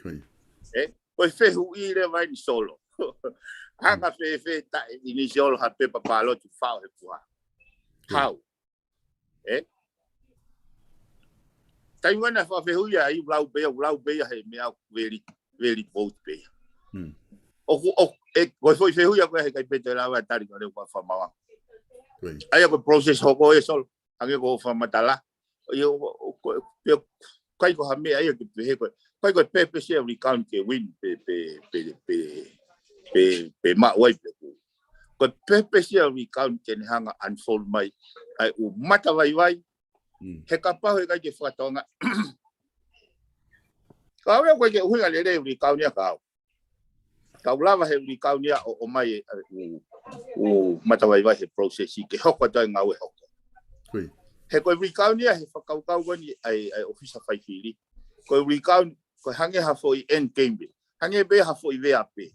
ʻE, ko e fehuʻi leva eni Solo. Hanga fēfē taʻe initial ha pepa pāloti faʻo he puha. How? ʻE? Taimi ʻoku na fakafehuʻi ai, ʻoku lau pē ia, ʻoku lau pē ia he meʻa ʻoku valid, valid vote pē ia. ʻOku, ʻoku, ʻe, ko e foʻi fehuʻi ia ko ē he ʻikai pē te lava tali ka leo kua fakamāuʻanga. ʻA ia ko e process hoko ē Solo, hangē ko e fakamatala. ʻIo, ʻo, ʻo, ko e, pe, ʻikai ko ha meʻa ia ke pehē ko e, ʻikai ko e purpose ia recount ke win pe, pe, pe, pe, pe, pe maʻu ai pe ko. Ko e purpose ia recount ke ne hanga unfold mai ʻa e ʻū matavaivai, he kapau he ʻikai ke fakatokangaʻi. Ka ʻoku ʻikai ke ʻuhinga lelei recount ia ka au. Ka ʻoku lava he recount ia ʻo, ʻomai e, ʻū, ʻū matavaivai he process ke hoko atu ai ngāue hoko. He ko e recount ia he fakakaukau ko eni ʻa e, ʻa e ʻofisa faifili. Ko e recount, ko e hangē ha foʻi end game pē. Hangē pē ha foʻi vea pē.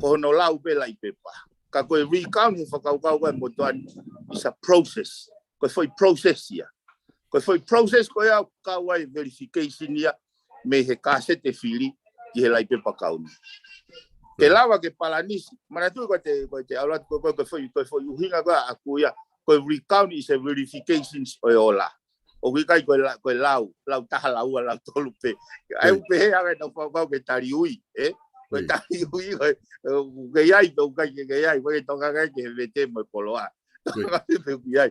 Ko hono lau pē laʻi pepa. Ka ko e recount he fakakaukau ko ē motuʻa ni is a process. Ko e foʻi process ia. Ko e foʻi process ko ia ʻoku kau ai verification ia mei he kāsete fili ki he laʻi pepa kauni. Ke lava ke palanisi, manatuʻi ko e te, ko e te ʻalu atu ko e, ko e, ko e foʻi, ko e foʻi ʻuhinga ko ē ʻaku ia, ko e recount is a verification ʻo e ola. ʻOku ʻikai ko e la-, ko e lau, lau taha, lau ua, lau tolu pē. ʻA ia ʻoku pehē ʻa e nau fakapau ke tali ui, ē? Ko e tali ui, ko e, ʻoku ʻikai ai, ʻoku ʻikai ke ʻikai ai, ʻoku ʻikai ke toka kai ke he vete mo e poloa. Toka kai pe ʻoku ʻikai.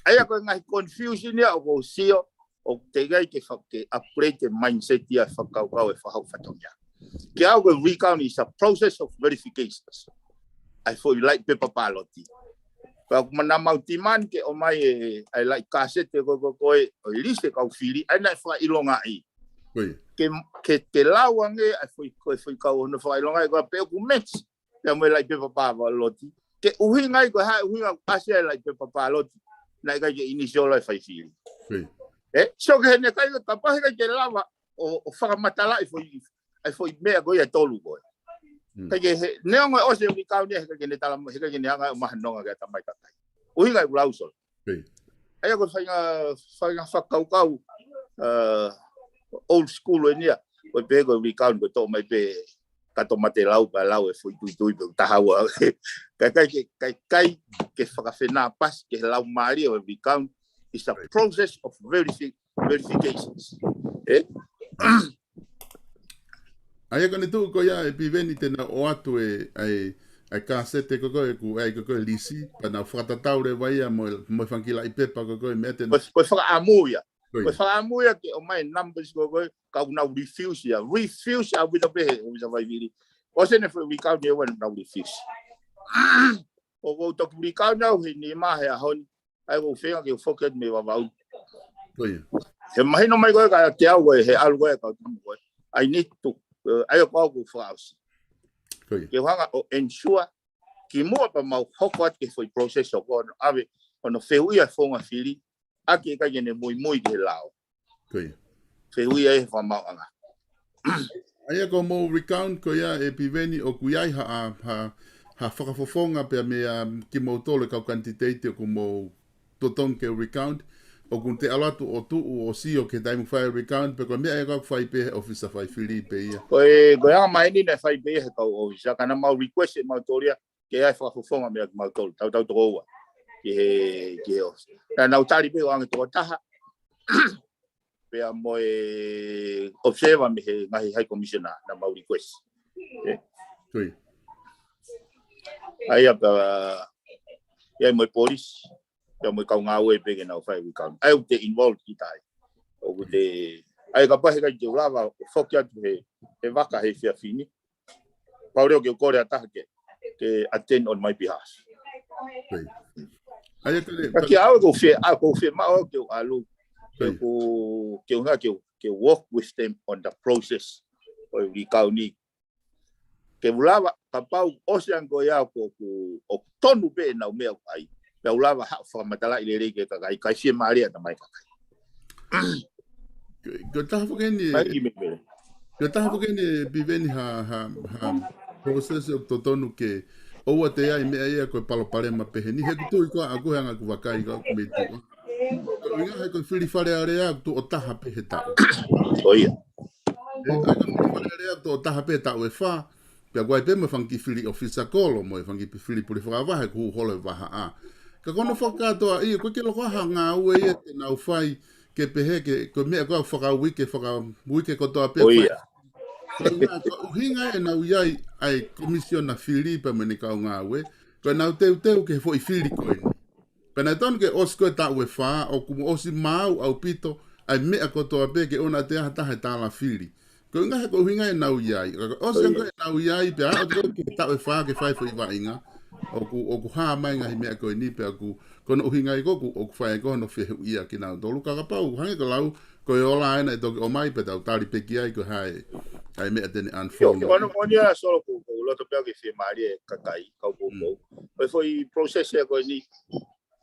ʻA ia ko e ngaahi confusion ia ʻoku ou sio, ʻoku teʻeki ai ke fa-, ke upgrade e mindset ia fakakaukau e fakahau fatongia. Ke au ko e recount is a process of verifications. ʻA e foʻi laʻi pepa pāloti. Pea ʻoku mana mau demand ke ʻomai e, ʻa e laʻi kāsete ko, ko, ko e, ʻo e lisi e kau fili, ʻa ia naʻe fakaʻilongaʻi. Ke, ke, ke lau ange, ʻa e foʻi, ko e foʻi kau hono fakaʻilongaʻi, ko e pe ʻoku match, pea mo e laʻi pepa pāloti. Ke ʻuhinga ai ko e hā e ʻuhinga ʻoku ʻasi ai e laʻi pepa pāloti. Naʻe ʻikai ke initial ai faifili. ʻE, so ke he ne kai, kapau he ʻikai ke lava ʻo, ʻo fakamatalaʻi foʻi, ʻa e foʻi meʻa ko ia ʻe tolu ko ē. ʻIkai ke he, neongo ʻosi e recount ia he ʻikai ke ne tala, he ʻikai ke ne hanga ʻo mahanonga ki he tamai kakai. ʻUhinga ʻeku lau Solo. ʻA ia ko e faʻahinga, faʻahinga fakakaukau, ʻa, old school eni ia. Ko e pehē ko e recount ko e toʻo mai pē kato mate lau pea lau e foʻi tuitui pē ʻoku taha ua. Kae ʻikai ke, kae ʻikai ke fakafenāpasi ke he laumālie ʻo e recount is a process of verifi-, verifications. ʻE? ʻA ia ko ʻene tuʻu ko ia ʻe Piveni te na ʻoatu e, ʻa e, ʻa e kāsete ko ē ko ē, ʻoku ʻai ko ē ko ē lisi, pea na fakatatau leva ia mo e, mo e fanga kiʻi laʻi pepa ko ē ko ē, meʻa te na. Ko e, ko e fakaʻamu ia. Ko e fakaʻamu ia ke ʻomai e numbers ko ē ko ē, ka ʻoku nau refuse ia. Refuse ʻaupito pē he, he ʻofisa faifili. ʻOsi ʻene foʻi recount ia ʻoku nau refuse. ʻOku ou toki recount au he nima he ʻaho ni. ʻA ia ʻoku ou feinga ke u foki atu mei Vavaʻu. He mahino mai ko ē kiate au ko ē, he ʻalu ko ē kau tama ko ē. I need to, ʻa ia ko au ʻoku ou fakaʻosi. Ke u hanga ʻo ensure, kimuʻa pea mau hoko atu ki he foʻi process ʻoku ʻave, ʻo nau fehuʻia e founga fili, ʻa ia ʻikai ke ne muimui ki he lao. Fehuʻia e fakamaauʻanga. ʻA ia ko hoʻomou recount ko ia ʻe Piveni ʻoku ʻi ai ha, ha, ha fakafofonga pea meia kimoutolu e kau kanititeiti ʻoku mou totongi ke recount, ʻoku te ʻalu atu ʻo tuʻu ʻo sio ki he taimi ʻoku fai recount, pe ko e meʻa ia ʻoku fai pē he ʻofisa faifili pē ia. Ko e, ko e anga mai eni naʻe fai pē ia he kau ʻofisa, ka naʻa mau request ʻe mautolu ia, ke ʻai fakafofonga meia kimautolu, tautau toko ua. Ki he, ki he ʻofisa. Naʻa nau tali pē ʻo ʻoange toko taha. Pea mo e observer mei he ngaahi High Commissioner naʻa mau request. ʻE. ʻA ia pea, ʻi ai mo e polisi, pea mo e kau ngāue pē ke nau fai recount. ʻA ia ʻoku te involve kita ai. ʻOku te, ʻa ia kapau he ʻikai te u lava ʻo foki atu he, he vaka he efiafi ni. Pau leva ke u kole ha taha ke, ke attend on my behalf. ʻA ia ka le, ka kia au ʻoku ou fie, ʻa, ʻoku ou fiemaʻu ke u ʻalu. Ke u, ke u hanga ke u, ke u work with them on the process ʻo e recount ni. Ke u lava, kapau ʻosi ange ko ia ʻoku, ʻoku, ʻoku tonu pē ʻenau meʻa ʻoku ʻai. Pea u lava haʻu fakamatalaʻi lelei ki he kakai, kae fiemālie ʻa e tamai kakai. Ko e taha foki eni, ko e taha foki eni ʻe Piveni ha, ha, ha, process ʻoku totonu ke ʻoua te ʻi ai meʻa ia ko e palopalema pehē ni. He ʻoku tui ko ē ʻaʻaku he anga ʻeku vakai ka ʻoku mei tuʻa. Ko e ʻuhinga he ko e fili Fale Alea ʻoku tuʻo taha pē he taʻu. ʻIo. ʻE, ʻa ia ko e fili Fale Alea ʻoku tuʻo taha pē he taʻu ʻe fā. Pea ʻoku ʻi ai pē mo e fanga kiʻi fili ʻofisa kolo, mo e fanga kiʻi fili pule fakavahe, kuo holo e vahaʻa. Ka ko hono fakakātoa ia, ʻoku ʻikai ke loko ha ngāue ia te nau fai ke pehē ke, ko e meʻa ko ē fakauike, fakauike kotoa pē fai. Ko e ʻuhinga, ko e ʻuhinga ʻenau ʻi ai ʻa e komisiona fili pea mo ʻene kau ngāue, ko ʻenau teuteu ki he foʻi fili ko eni. Pea naʻe tonu ke ʻosi ko ē taʻu ʻe fā, ʻoku mo ʻosi maau ʻaupito ʻa e meʻa kotoa pē ke ʻoua naʻa toe ʻi ai ha taha ʻe tala fili. Ko e ʻuhinga he ko e ʻuhinga ʻenau ʻi ai. Ka ʻosi ange ʻenau ʻi ai, pea aʻu ko ē ki he taʻu ʻe fā ke fai foʻi vaʻinga. ʻOku, ʻoku hā mai ngaahi meʻa ko eni, pea ʻoku, ko hono ʻuhinga ia ʻoku, ʻoku fai ko hono fehuʻia kinautolu. Ka kapau, hangē ko e lau, ko e ola ena ʻe toki ʻomai pea tau tali pē ki ai ko e hā e, ʻa e meʻa te ne unfold. Ko hono, ko hono ia solo ʻoku, ʻoku loto pē ke fiemālie e kakai, kau poupou. Ko e foʻi process ia ko eni,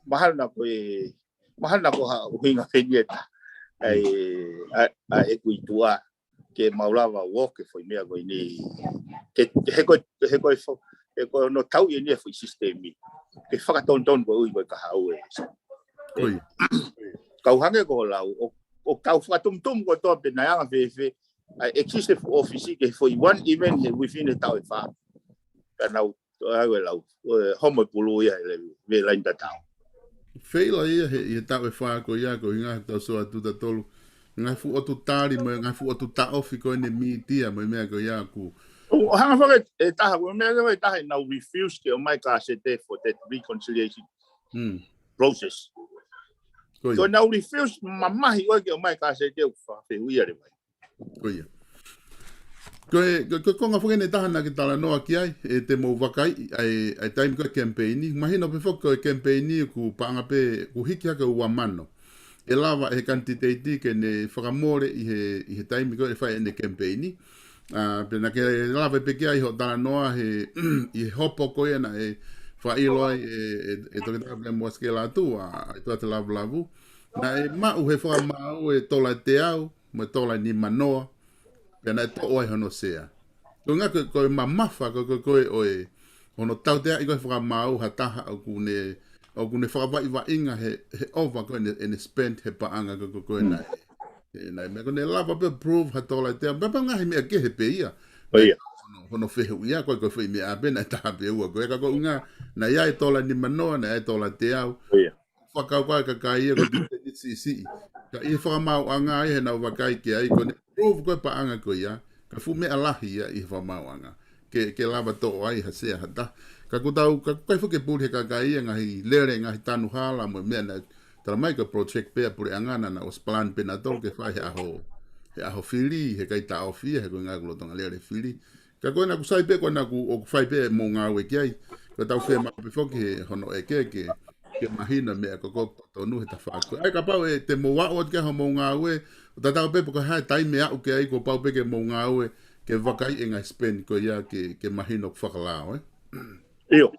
mahalo naʻa ko e, mahalo naʻa ko ha ʻuhinga pē eni ʻe taha. ʻA e, ʻa, ʻa ʻeku ʻi tuʻa ke mau lava ʻo ʻoke foʻi meʻa ko eni. Ke, ke he ko, he ko e fo-, he ko hono tauʻi eni e foʻi sisitemi. Ke fakatonutonu ko e ui ko e kahaʻu e. Kau hangē ko e lau, ʻo, ʻoku tau fakatumutumu kotoa pē naʻe anga fēfē, ʻa e executive office ke foʻi one event he within e taʻu ʻe fā. Ka nau, ʻa e lau, ʻo e homo e pulu ia he lele, ve lain tatau. Feila ia he, he taʻu ʻe fā ko ia ko e ʻuhinga he tau sio atu tatolu. Ngaahi fuʻu ʻotu tali mo e ngaahi fuʻu ʻotu taʻofi ko eni mītia mo e meʻa ko ia ʻoku. ʻO hanga faka e taha, ko e meʻa ko e taha ʻenau refuse ke ʻomai kāsete for that reconciliation process. Ko ia. Ko ʻenau refuse mamahi ʻoku ʻomai kāsete ʻoku fakafehuʻia leva. Ko ia. Ko e, ko, ko e konga foki eni ʻe taha naʻa ke talanoa ki ai, ʻe te mou vakai, ʻa e, ʻa e taimi ko e kemipeini. Mahino pē foki ko e kemipeini ʻoku paʻanga pē, ʻoku hiki hake ua mano. ʻE lava ʻe he kanititeiti ke ne fakamole ʻi he, ʻi he taimi ko ē ʻe fai ʻene kemipeini. ʻA, pea naʻa ke lava pē ki ai hoʻo talanoa he, ʻi he hopo ko ia naʻe fakaʻilo ai ʻe, ʻe, ʻe Toketā Pule Moasikela atu, ʻa, ʻa e Tuate Lavulavu. Naʻe maʻu he fakamaau e tola ʻe teau, mo e tola ʻe nimanoa, pea naʻe toʻo ai hono sea. Ko e ʻuhinga ko e, ko e mamafa ko e, ko e, ko e ʻo e, hono tauteaʻi ko e fakamaau ha taha ʻoku ne, ʻoku ne fakavaʻivaʻinga he, he ʻova ko ē ʻene, ʻene spend he paʻanga ko e, ko e, ko e naʻe. He naʻe meʻa ko ʻene lava pē prove ha tola ʻe teau, pea pea ngaahi meʻa kehe pē ia. Hono, hono fehuʻia ko e, ko e foʻi meʻa pē naʻe taha pē ua ko e ka ko e ʻuhinga, naʻe ʻi ai e tola ʻe nimanoa, naʻe ʻi ai e tola ʻe teau. Fakau ko e kakai ia ko e titeni siʻisiʻi. Ka ʻi he fakamaauʻanga ia he naʻa ku vakai ki ai, ko ʻene prove ko e paʻanga ko ia, ka fuʻu meʻa lahi ia ʻi he fakamaauʻanga. Ke, ke lava toʻo ai ha sea ha taha. Ka ʻoku tau, ka ʻoku ʻikai foki ke puli he kakai ia ngaahi lele, ngaahi tanu hala, mo e meʻa naʻe tala mai ko e project pē ʻa e puleʻanga naʻa nau ʻosi plan pē nautolu ke fai he ʻaho, he ʻaho fili, he ʻikai taʻofi ia, he ko e ʻuhinga ʻoku lolotonga lele fili. Ka ko ena ʻoku sai pē, ko ena ʻoku, ʻoku fai pē ʻemau ngāue ki ai. Ko e tau fiemaʻu pē foki he hono ʻeke ke, ke mahino meʻa ko ē ʻoku totonu he tafaʻaki. ʻA ia kapau ʻe te mou aʻu atu ki ai hoʻomou ngāue, ʻo tatau pē pe ko e hā e taimi ʻe aʻu ki ai kuo pau pē ke mou ngāue, ke vakai e ngaahi spend ko ia ke, ke mahino ʻoku fakalao, ē? ʻIo.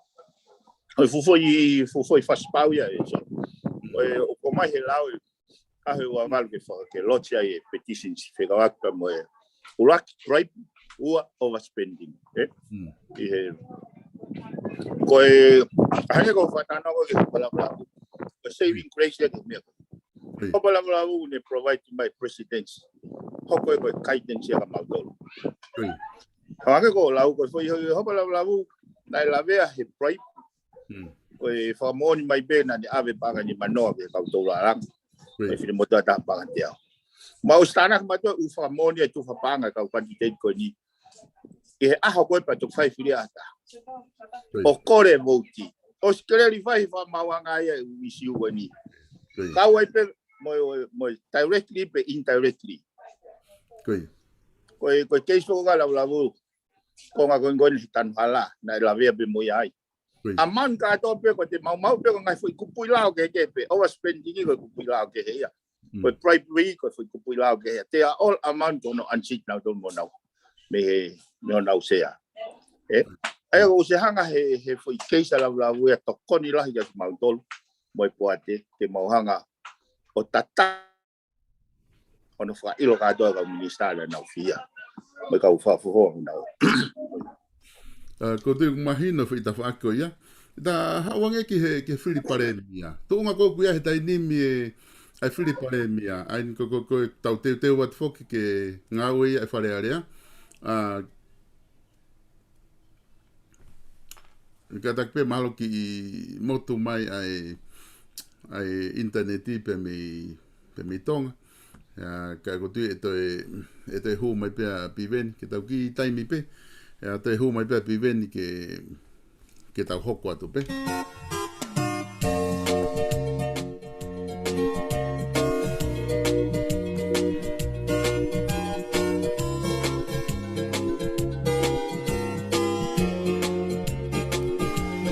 ʻOi fuʻu foʻi, fuʻu foʻi fasi pau ia ē, so. ʻOi, ʻoku ʻomai he lao ē, ʻaho ʻe ua valu ke faka-, ke lodge ai e petitions fekauʻaki pea mo e ʻuluaki, bribe, ua, overspending, ē? ʻI he, ko e, hangē ko e fakatalanoa ko ē ki he Hopa Lavulavu. Ko e saving grace ia ki he meʻa ko ē. Hopa Lavulavu ne provide mai presidents. Hoko ē ko e guidance ia kia mautolu. Hangē ko e lau ko e foʻi Hopa Lavulavu, naʻe lavea he bribe. Ko e fakamoʻoni mai pē naʻa ne ʻave paʻanga ʻe nimanoa ki he kau tō lālanga. Ko e finemotuʻa ʻe taha paʻanga ʻe teau. Mau ʻosi tānaki mautolu ʻū fakamoʻoni ʻa e tufa paʻanga ʻa e kau kanititeiti ko eni. ʻI he ʻaho ko ē pea toki fai fili ʻa ha taha. ʻO kole vouti. ʻOsi keleli fai he fakamaauʻanga ia ʻū ʻisiū ko eni. Kau ai pē mo, mo directly pe indirectly. Ko e, ko e case ko ē ʻa Lavulavu. Ko e ngaahi ko ē ko eni he tanu hala, naʻe lavea pē mo ia ai. ʻA e amount kātoa pē ko e te maumau pē ko e ngaahi foʻi kupuʻi lao kehekehe pē, overspending ko e kupuʻi lao kehe ia. Ko e bribery ko e foʻi kupuʻi lao kehe ia. They are all amount ko hono unseat nautolu mo nau. Mei he, mei honau sea. Ē? ʻA ia ʻoku ou ʻosi hanga he, he foʻi case ʻa Lavulavu ia tokoni lahi kia kimautolu. Mo e poate, ke mau hanga ʻo tata hono fakaʻilo kātoa e kau minisitā ʻa ʻenau fia. Mo e kau fakafofonga ʻenau. ʻA, ko te mahino fai tafaʻaki ko ia. Ta haʻu ange ki he, ki he fili palēmia. Tuʻunga ko ē ʻoku ʻi ai he taimi ni e, ʻa e fili palēmia. ʻA ia ko, ko, ko e tau teuteu atu foki ke ngāue ia ʻa e Fale Alea. ʻA, kātaki pē mahalo kiʻi motu mai ʻa e, ʻa e ʻinitaneti pē mei, pē mei Tonga. ʻA, ka ko e tui ʻe toe, ʻe toe hū mai pē ʻa Piveni, ke tau kiʻi taimi pē. ʻA, toe hū mai pē ʻa Piveni ke, ke tau hoko atu pē.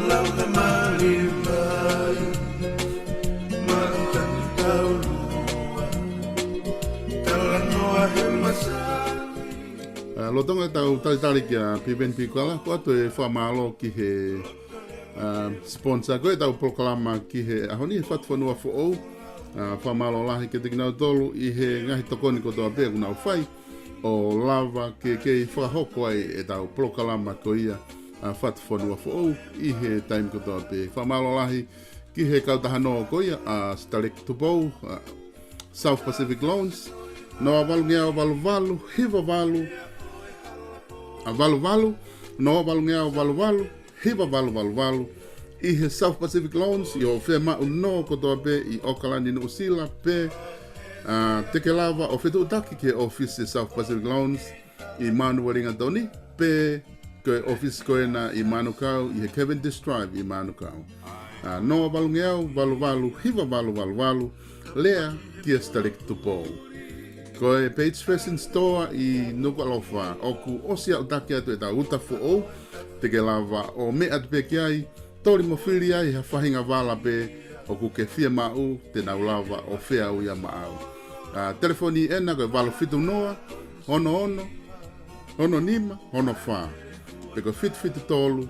Lau te mali mai, matani taulua, talanoa he masani. ʻA, lolotonga ʻetau talitali kia Piveni Piukala, ko atu e fakamālō ki he, ʻa, sponsor ko ē ʻetau polokalama ki he ʻaho ni, he Fatu Fonua Foʻou. ʻA, fakamālō lahi kiate kinautolu ʻi he ngaahi tokoni kotoa pē ʻoku nau fai ʻo lava ke kei fakahoko ai ʻetau polokalama ko ia ʻa Fatu Fonua Foʻou ʻi he taimi kotoa pē. Fakamālō lahi ki he kautaha nō ko ia ʻa Sitaleki Tupou, ʻa South Pacific Loans, noa valungeau valu valu, hiva valu, ʻa, valu valu, noa valungeau valu valu, hiva valu valu valu, ʻi he South Pacific Loans, ʻi hoʻo fiemaʻu nō kotoa pē ʻi ʻOkalani, Nuʻusila, pe, ʻa, te ke lava ʻo fetuʻutaki ki he ʻōfisi South Pacific Loans ʻi Manurewa, Lingatoni, pe ko e ʻōfisi ko ena ʻi Manukau, ʻi he Cavendish Drive ʻi Manukau. ʻA, noa valungeau valu valu, hiva valu valu valu, lea kia Sitaleki Tupou. Ko e Page Fashion Store ʻi Nukuʻalofa, ʻoku ʻosi aʻutaki atu ʻetau uta foʻou, te ke lava ʻo meʻa atu pē ki ai, toli mo fili ai ha faʻahinga vala pē ʻoku ke fiemaʻu, te nau lava ʻo feau ia maʻau. ʻA, telefoni ena ko e valu fitu noa, ono ono, ono nima, ono fā. Pe ko e fitu fitu tolu,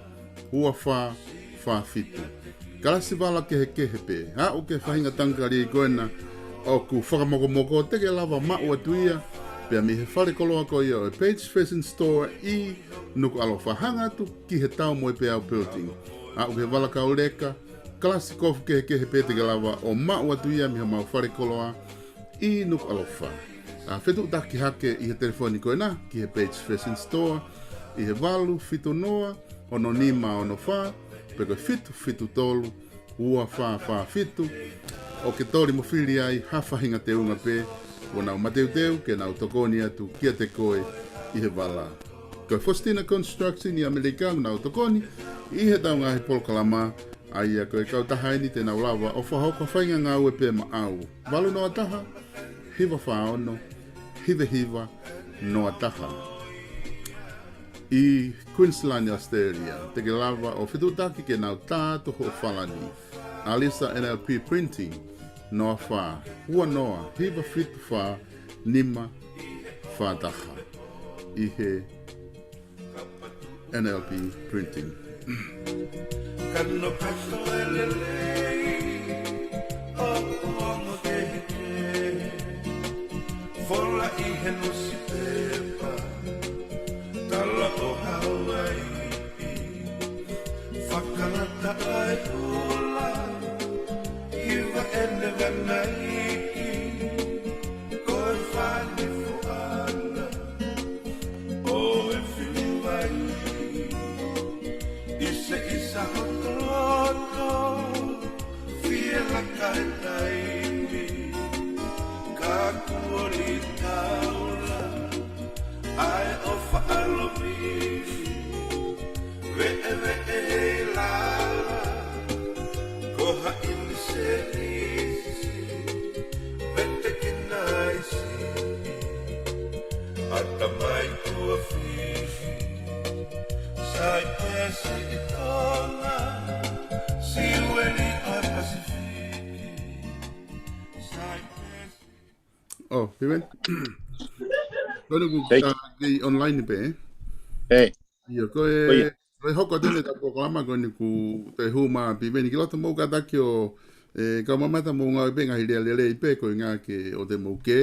ua fā, fā fitu. Kalasi vala kehekehe pē. Aʻu ki he faʻahinga tangikali ko ena ʻoku fakamokomoko, te ke lava maʻu atu ia pea mei he fale koloa ko ia ʻo e Page Fashion Store ʻi Nukuʻalofa. Hanga atu ki he Taumoepeau Building. Aʻu ki he vala kau leka, kalasi kofu kehekehe pē te ke lava ʻo maʻu atu ia mei homau fale koloa ʻi Nukuʻalofa. ʻA, fetuʻutaki hake ʻi he telefoni ko ena ki he Page Fashion Store ʻi he valu fitu noa, ono nima ono fā, pe ko e fitu fitu tolu, ua fā fā fitu, ʻo ke toli mo fili ai ha faʻahinga teunga pē kuo nau mateuteu ke nau tokoni atu kiate koe ʻi he vala. Ko e Faustina Construction ʻi ʻAmelika ʻoku nau tokoni ʻi heʻetau ngaahi polokalama, ʻa ia ko e kautaha eni te nau lava ʻo fakahoko ha faʻahinga ngāue pē maʻau. Valu noa taha, hiva fā ono, hiva hiva noa taha. ʻI Queensland, Australia, te ke lava ʻo fetuʻutaki ke nau tā atu hoʻo falani. Alisa N L P Printing, noa fā, ua noa, hiva fitu fā, nima fā taha. ʻI he N L P Printing. Kano kato e lelei, ʻoku ongo kehekehe. Fola ʻi he nusipepa, tala ʻo Hauaiʻi. Fakalata ʻa e ʻula, hiva ʻene vanaiki. Ko e fani fuana ʻo e fili vai, ʻiseʻisa hoto loto, fie laka e taimi, ka kuo li taula, ʻa e ʻofa ʻa Lomi, veʻeveʻe hei lala, ko haʻi ni se isi, vete ki naisi, ʻatamai kuo fisi, Saipesi ʻi Tonga, Siueli ʻa Pasifiki, Saipesi. ʻŌ, Piveni. Ko eni kuo Thank you. Ka kei online pē, ē? ʻĒ. ʻIo, ko e, Ko ia. Ko e hoko atu eni ʻetau polokalama ko eni kuo toe hū mai ʻa Piveni ki loto, mou kātaki ʻo, ē, kau mamata, mou ngāue pē ngaahi lea lelei pē, ko e ʻuhinga ke ʻoua te mou kē,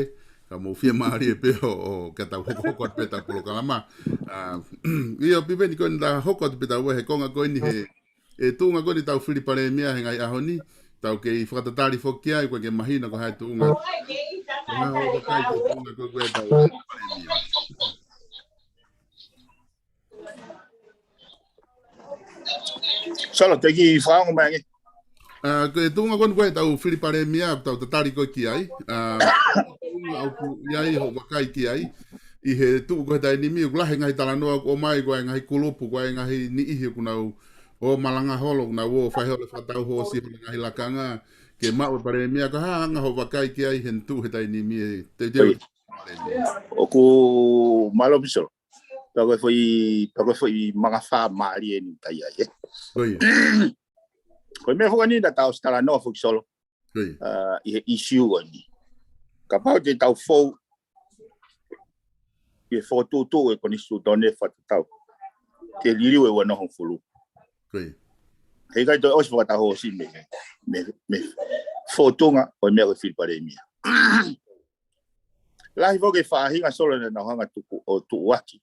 ʻa mou fiemālie pē ʻo, ʻo ka tau hokohoko atu pē ʻetau polokalama. ʻA, ʻio, Piveni, ko eni ta hoko atu pē ʻetau ʻi he konga ko eni he, ʻe tuʻunga ko eni ʻetau fili palēmia he ngaahi ʻaho ni, tau kei fakatatali foki ai, ko e ke mahino ko e hā e tuʻunga. Ko e hā hoʻo vakai ki he tuʻunga ko ē ko ē ʻetau fili palēmia. Solo, te ki fakaongo mai ange. ʻA, ko e tuʻunga ko eni ko ē ʻetau fili palēmia, ʻoku tau tatali ko ē ki ai. ʻA, tuʻunga ʻoku ʻi ai hoʻo vakai ki ai. ʻI he tuʻu ko ē he taimi ni, ʻoku lahi e ngaahi talanoa, ʻoku ʻomai ko e ngaahi kulupu, ko e ngaahi niʻihi ʻoku nau ō malanga holo, ʻoku nau ō fai holo e fakatau hoosi holo e ngaahi lakanga, ke maʻu e palēmia, ko e hā anga hoʻo vakai ki ai he tuʻu he taimi ni, ʻe teuteu. ʻOku mālō ʻaupito Solo. Pea ko e foʻi, pea ko e foʻi mangafā mālie eni ʻoku ta ʻi ai, ē. Ko ia. Ko e meʻa foki eni naʻa tau ʻosi talanoa foki Solo. Ko ia. ʻA, ʻi he ʻisiū ko eni. Kapau te tau fou ʻi he fokotuʻutuʻu e konisitūtone fakatatau ke liliu e ua noa hongofulu. Ko ia. He ʻikai toe ʻosi fakatau hoosi mei, mei, mei he fōtunga ʻo e meʻa ko e fili palēmia. Lahi foki e faʻahinga Solo naʻa nau hanga tuku ʻo tuʻuaki.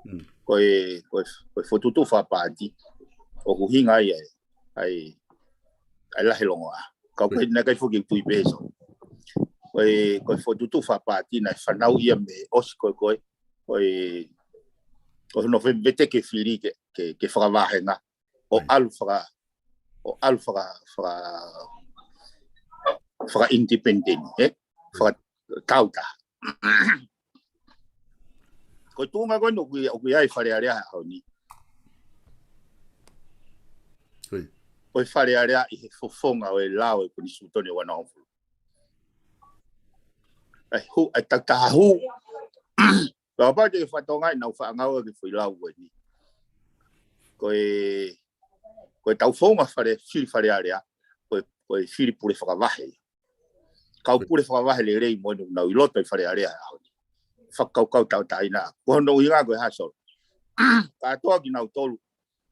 Mm. Ko e, ko e, ko e fokotuʻutuʻu fakapaati ʻoku ʻuhinga ai ʻa e, ʻa e, ʻa e lahi e longoaʻa. Ka ko e naʻe ʻikai foki ke tui pē Solo. Ko e, ko e fokotuʻutuʻu fakapaati naʻe fanauʻi ia mei he ʻosi ko ē ko ē, ko e, ko hono fe-, veteki e fili ke, ke, ke fakavāhenga. ʻO ʻalu faka, ʻo ʻalu faka, faka, faka-independent, ē? Fakatautaha. Ko e tuʻunga ko eni ʻoku ʻi, ʻoku ʻi ai Fale Alea he ʻaho ni. Ko e Fale Alea ʻi he fofonga ʻo e lao e konisitūtone ua noa hongofulu. ʻAi hū, ʻai tautaha hū. Kapau te ke fakatokangaʻi ʻenau faʻa ngāue ki he foʻi lau ko eni. Ko e, ko ʻetau founga fale, fili Fale Alea, ko e, ko e fili pule fakavahe. Kau pule fakavahe lelei mo eni ʻoku nau ʻi loto ʻi Fale Alea he ʻaho ni. Fakakaukau tauʻatāina. Ko hono ʻuhinga ko e hā Solo. Kātoa kinautolu.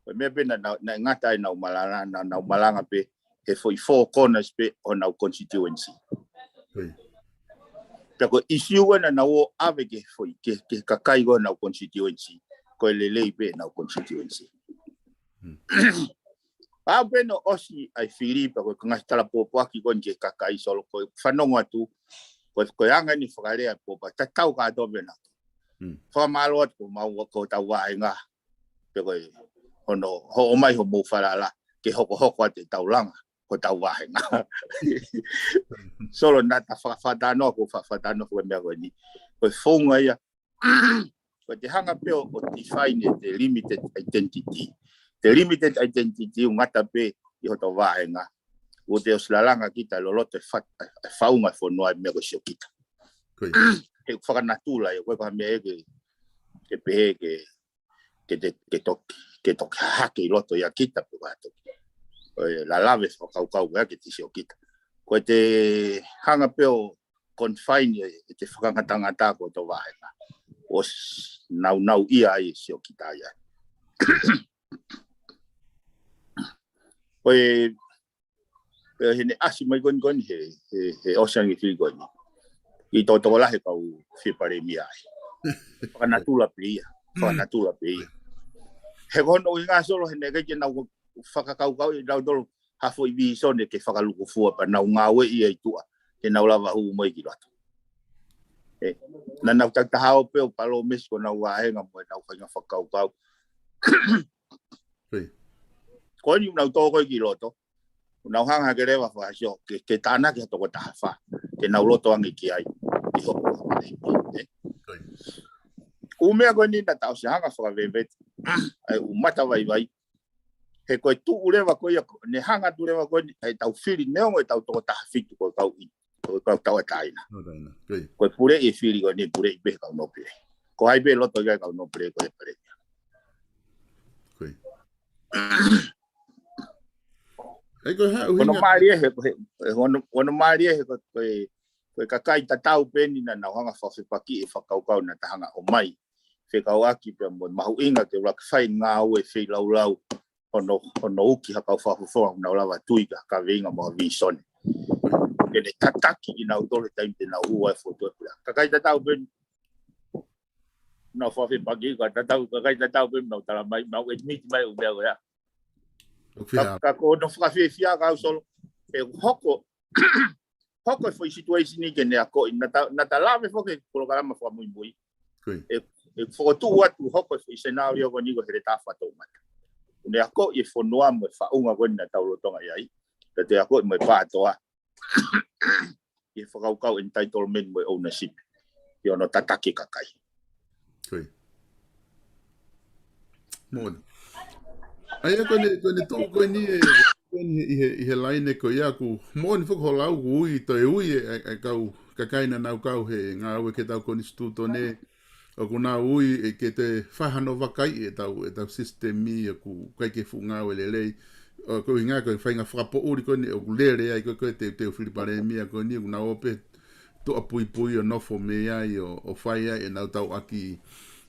Ko e meʻa pē naʻa, naʻa, naʻe ngata ai ʻenau malanga, naʻa, ʻenau malanga pē he foʻi four corners pē ʻo ʻenau constituency. Ko ia. Pea ko e ʻisiū ē naʻa nau ō ʻave ki he foʻi, ki he, ki he kakai ko ē ʻenau constituency. Ko e lelei pē ʻenau constituency. Mm. Pea pē naʻe ʻosi ʻa e fili pea ko e ngaahi tala pōpoaki ko eni ki he kakai Solo ko e fanongo atu. Ko e, ko e anga eni fakalea pōpoaki tatau kātoa pē naʻa. Mm. Fakamālō atu ko mau ko hotau vāhenga. Pe ko e hono, hoʻo ʻomai hoʻomou falala, ke hokohoko atu ʻetau langa, ko hotau vāhenga. Solo naʻa ta fa-, fakatalanoa, ko e fa-, fakatalanoa ko e meʻa ko eni. Ko e founga ia, ko e te hanga pē ʻo, ʻo define e te limited identity. Te limited identity ʻoku ngata pē ʻi hoto vāhenga. ʻOku te ʻosi lalanga kita loloto e fa-, e faʻunga e fonua e meʻa ko e siokita. Ko ia. He fakanatula ia, ko e ko ha meʻa ē ke, ke pehē ke ke te, ke toki, ke toki hahake ʻi loto ia kita pe ko ha toki. Ko e lalave fakakaukau ko ia ke te siokita. Ko e te hanga pē ʻo confine e, e te fakangatangata ko hoto vāhenga. ʻOsi naunau ia ai siokita ia. Ko e Pea he naʻe ʻasi mai ko eni ko eni he, he, he ʻosi ange fili ko eni. ʻI tokotokolahi kau fili palēmia ai. Fakanatula pē ia. Fakanatula pē ia. He ko hono ʻuhinga Solo he naʻe ʻikai ke nau fakakaukauʻi ʻe nautolu ha foʻi vīsone ke fakalukufua pea nau ngāueʻi ia ʻi tuʻa. Ke nau lava hū mai ki loto. ʻE, naʻa nau tautaha ʻo pē ʻo palōmesi ko ʻenau vāhenga mo ʻenau faʻahinga fakakaukau. Ko eni ʻoku nau tō ko ē ki loto. ʻOku nau hanga ke leva fakasio, ke, ke tānaki ha toko taha fā, ke nau loto ange ki ai, ʻi hoʻo, ē? ʻUmeʻa ko eni naʻa ta ʻosi hanga fakavevete, ʻa e ʻū mata vaivai, he ko e tuʻu leva ko ia, ne hanga atu leva ko eni, ʻa e tau fili neongo e tau toko taha fitu ko e kau ʻi, ko e kau tauʻatāina. Tauʻatāina, ko ia. Ko e puleʻi e fili ko eni, puleʻi pē kau nōpele. Ko hai pē loto ia kau nōpele, ko e pale. Ko ia. ʻE ko e hā ʻuhinga. Hono mālie he, he, he hono, hono mālie he ko, ko e, ko e kakai tatau pē eni naʻa nau hanga fakafepaki e fakakaukau naʻa ta hanga ʻomai. Fekauʻaki pea mo e mahuʻinga ke ʻuluaki fai ngāue feilaulau. Hono, hono uki ha kau fakafofonga nau lava tui ka kaveinga mo ha vīsone. ke ne tataki kinautolu he taimi te nau hū ai e fokotuʻu e puleʻanga. Kakai tatau pē ʻoku nau fakafepaki, ka tatau, kakai tatau pē ʻoku nau tala mai, mau admit mai ʻū meʻa ko ia. ʻOku fiha. Ka, ka ko hono fakafiefia ʻaʻaku Solo, ʻe hoko, hoko e foʻi situation ni ke ne akoʻi, naʻa ta, naʻa ta lave foki he polokalama fakamuimui. Ko ia. ʻE, ʻe fokotuʻu atu hoko e foʻi scenario ko eni ko e heletā fakatoumata. Ke ne akoʻi e fonua mo e faʻunga ko eni naʻa tau lolotonga ʻi ai. Ka te akoʻi mo e PATOA ki he fakakaukau entitlement mo e ownership. Ki hono tataki e kakai. Ko ia. Moʻoni. ʻA ia ko eni, ko eni tuʻu ko eni ē, ko eni ʻi he, ʻi he laine ko ia ʻoku moʻoni foki hoʻo lau ʻoku ui, toe ui e, e, e kau kakai naʻa nau kau he ngāue ki heʻetau konisitūtone, ʻoku nau ui ē ke toe fai hano vakaiʻi ʻetau, ʻetau sisitemi ʻoku ʻikai ke fuʻu ngāue lelei. ʻOku ʻuhinga ko e faʻahinga fakapoʻuli ko eni ʻoku lele ai ko ē, ko e teuteu fili palēmia ko eni ʻoku nau ō pē tuʻa puipui ʻo nofo mei ai ʻo, ʻo fai ai ʻenau tauʻaki,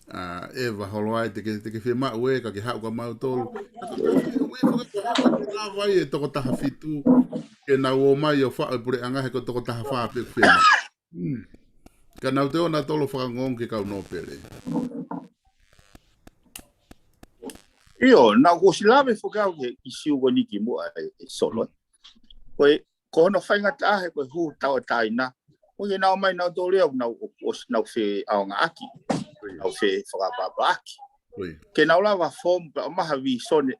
ʻa, ʻeva holo ai te ke, te ke fiemaʻu ē ka ke haʻu kia mautolu. Ka ko e ui foki ko e lava ai e toko taha fitu ke nau ō mai ʻo faʻu e puleʻanga he ko e toko taha fā pē ʻoku fiemaʻu. Mm. Ka nau toe ō nautolu ʻo fakaongoongo ki he kau nōpele. ʻIo, naʻá ku ʻosi lave foki au ki he ʻīsiu ko eni kimuʻa ē, ē Solo. Ko e, ko hono faingataʻa he ko e hū tauʻatāina. Ko e nau ō mai nautolu ia ʻoku nau, ʻoku ʻosi nau feʻaongaʻaki. Ko ia. Nau fefakaʻapaʻapaʻaki. Ko ia. Ke nau lava form pea ʻomai ha visone,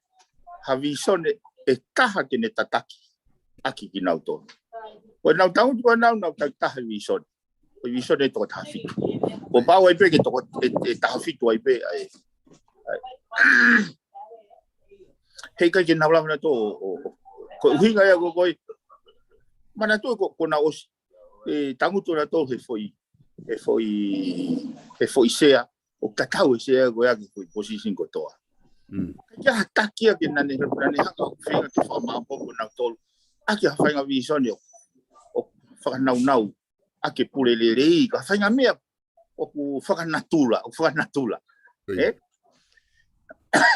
ha visone ʻe taha ke ne tataki ʻaki kinautolu. Ko ʻenau tangutu ko ē naʻa nau takitaha e visone. Ko e visone ʻe toko taha fitu. Kuo pau ai pē ke toko, ʻe, ʻe taha fitu ai pē, ʻa e, ʻa e. Heʻikai ke nau lava nautolu ʻo, ʻo, ʻo, ko e ʻuhinga ia ko ē, ko e, manatuʻi ko, kuo nau ʻosi, ʻe, tangutu nautolu he foʻi, he foʻi, he foʻi sea, ʻoku tatau e sea ko ia ki he foʻi position kotoa. Mm. Ke ha taki ia ke nau ne, nau ne hanga ʻo feinga ke fakamāʻopoʻopo nautolu ʻaki ha faʻahinga visone ʻo, ʻo fakanaunau ʻaki e pule lelei, ka faʻahinga meʻa ʻoku fakanatula, ʻoku fakanatula. Ko ia. Ē?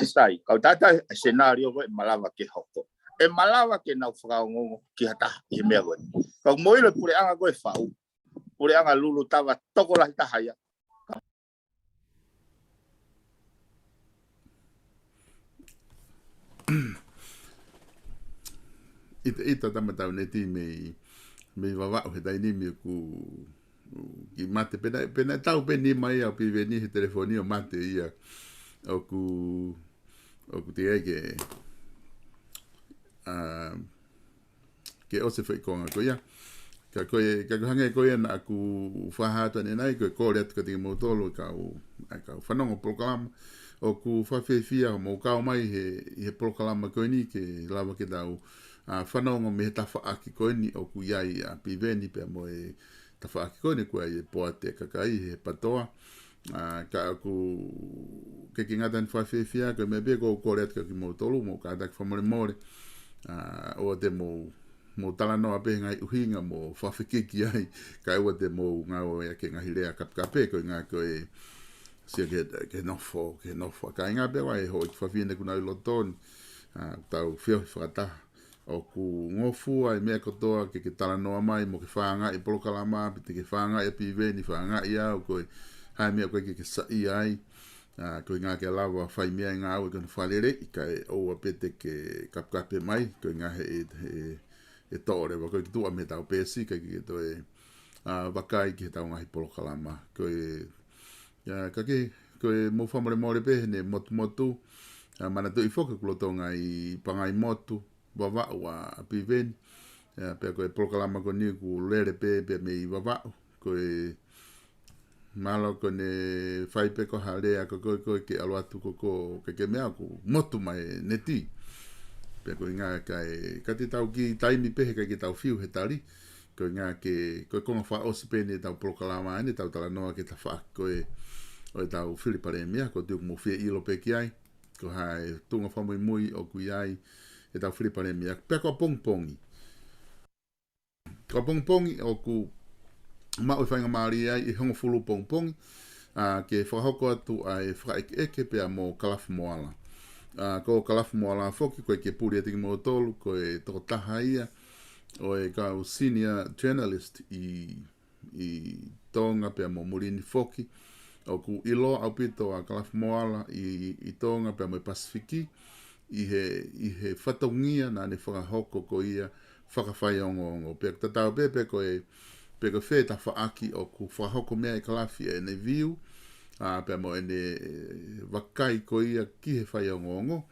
Sai, kau tala atu e scenario ko ē ʻe malava ke hoko. ʻE malava ke nau fakaongoongo ki ha taha ʻi he meʻa ko eni. Ka ʻoku mou ʻilo e puleʻanga ko ē ʻe faʻu, puleʻanga lulu tava tokolahi taha ia. ʻIta, ʻita tama tau neti mei, mei Vavaʻu he taimi ni ʻoku, ʻoku kiʻi mate pē naʻe, pē naʻe tau pē nima ia ʻo Piveni he telefoni ʻo mate ia. ʻOku, ʻoku teʻeki ai ke, ʻa, ke ʻosi e foʻi konga ko ia. Ka ko e, ka ko e hangē ko ia naʻá ku fakahā atu ʻanenai, ko e kole atu kiate kimoutolu e kau, e kau fanongo polokalama. ʻOku fakafiefia hoʻomou kau mai he, ʻi he polokalama ko eni ke lava ke tau, ʻa, fanongo mei he tafaʻaki ko eni ʻoku ʻi ai ʻa Piveni pea mo e tafaʻaki ko eni ʻoku ʻi ai e poate kakai he PATOA. ʻA, ka ʻoku ʻikai ke ngata ʻene fakafiefia, ko e meʻa pē ʻoku ou kole atu kiate kimoutolu, mou kātaki fakamolemole. ʻA, ʻoua te mou, mou talanoa pē he ngaahi ʻuhinga mo fakafekiki ai, kae ʻoua te mou ngāueʻaki e ngaahi lea kapekape, ko e ʻuhinga ko e sio ki he, ki he nofo, ki he nofo. Kāinga pē ʻoku ʻi ai e houʻeiki fafine ʻoku nau ʻi loto ni, ʻa, tau feohi fakataha. ʻOku ngofua e meʻa kotoa ke ke talanoa mai mo ke fāngaʻi e polokalama, pe te ke fāngaʻi ʻa Piveni, fāngaʻi au, ko e hā e meʻa ʻoku ʻikai ke ke saiʻia ai. ʻA, ko e ʻuhinga ke lava fai meʻa ʻi he ngāue ke ne fakaleleiʻi, kae ʻoua pē te ke kapekape mai, ko e ʻuhinga he, he, he toʻo leva koe ki tuʻa mei heʻetau peesi, ʻikai ke toe, ʻa, vakai ki heʻetau ngaahi polokalama. Ko e, ʻa, ka ke, ko e mou fakamolemole pē heʻene motumotu, ʻa, manatuʻi foki ʻoku lolotonga ʻi Pangaimotu, Vavaʻu ʻa, ʻa Piveni. ʻIa, pea ko e polokalama ko eni ʻoku lele pē, pē mei Vavaʻu. Ko e mālō ko ʻene fai pē ko ha lea ko ē, ko ē, ko ē ke ʻalu atu ko ē, ko ē ke ke meʻa ʻoku motu mai e neti. Pea ko e ʻuhinga kae, ka te tau kiʻi taimi pē he ʻikai ke tau fiu he tali. Ko e ʻuhinga ke, ko e konga fakaʻosi pē eni ʻetau polokalama eni, ʻetau talanoa ki he tafaʻaki ko ē ʻo ʻetau fili palēmia, ko e tuʻu ʻoku mou fie ʻilo pē ki ai. Ko e hā e tuʻunga fakamuimui ʻoku ʻi ai ʻetau fili palēmia. Pea ko ʻapongipongi. Ko ʻapongipongi ʻoku maʻu e faingamālie ai ʻi he hongofulu pongipongi, ʻa, ke fakahoko atu ʻa e fakaʻekeʻeke pea mo Kalafi Moala. ʻA, ko Kalafi Moala foki, ʻoku ʻikai ke puli ʻiate kimoutolu, ko e tokotaha ia ʻo e kau senior journalist ʻi, ʻi Tonga pea mo muli ni foki. ʻOku ʻiloa ʻaupito ʻa Kalafi Moala ʻi, ʻi Tonga pea mo e Pasifiki ʻi he, ʻi he fatongia naʻa ne fakahoko ko ia fakafaiongoongo. Pea tatau pē pe ko e, pe ko fē tafaʻaki ʻoku fakahoko mei ai ʻe Kalafi ʻene view, ʻa, pea mo ʻene, ʻe, vakai ko ia ki he faiongoongo.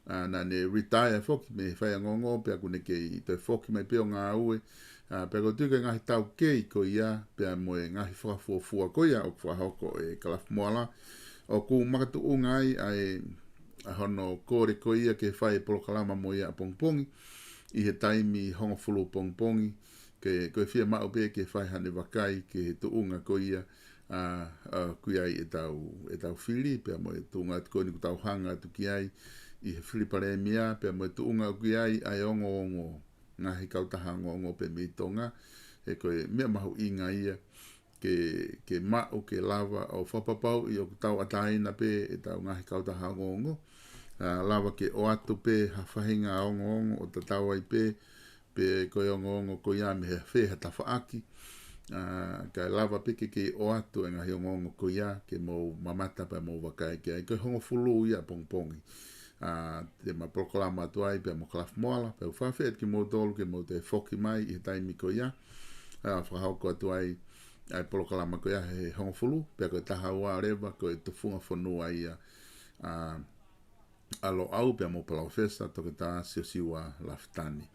ʻA, naʻa ne retire foki mei he faiongoongo, pea ʻoku ne kei toe foki mai pē ʻo ngāue. ʻA, pea ʻoku ou tui ko e ngaahi taukei ko ia, pea mo e ngaahi fakafuofua ko ia ʻoku fakahoko ʻe Kalafi Moala, ʻoku makatuʻunga ai ʻa e, ʻa hono kole ko ia ke fai e polokalama mo ia ʻapongipongi, ʻi he taimi hongofulu pongipongi, ke, ko e fiemaʻu pē ke fai haʻane vakai ki he tuʻunga ko ia, ʻa, ʻa, ʻoku ʻi ai ʻetau, ʻetau fili, pea mo e tuʻunga atu ko eni ʻoku tau hanga atu ki ai ʻi he fili palēmia, pea mo e tuʻunga ʻoku ʻi ai ʻa e ongoongo, ngaahi kautaha ongoongo pē mei Tonga, he ko e meʻa mahuʻinga ia ke, ke maʻu, ke lava ʻo fakapapauʻi ʻoku tauʻatāina pē ʻetau ngaahi kautaha ongoongo. ʻA, lava ke ʻoatu pē ha faʻahinga ongoongo ʻo tatau ai pē, pe ko e ongoongo ko ia mei he fē ha tafaʻaki. ʻA, kae lava pē ke kei ʻoatu e ngaahi ongoongo ko ia ke mou mamata pea mou vakai ki ai. Ko e hongofulu ia ʻapongipongi, ʻa, te ma polokalama atu ai pea mo Kalafi Moala, pea ʻoku ou fakaafeʻi atu kimoutolu ke mou toe foki mai ʻi he taimi ko ia, ʻa, fakahoko atu ai ʻa e polokalama ko ia he hongofulu, pea ko e taha ua leva ko e tufunga fonua ia, ʻa, ʻa Loʻau pea mo Palōfesa Toketā Siosiua Lafitani.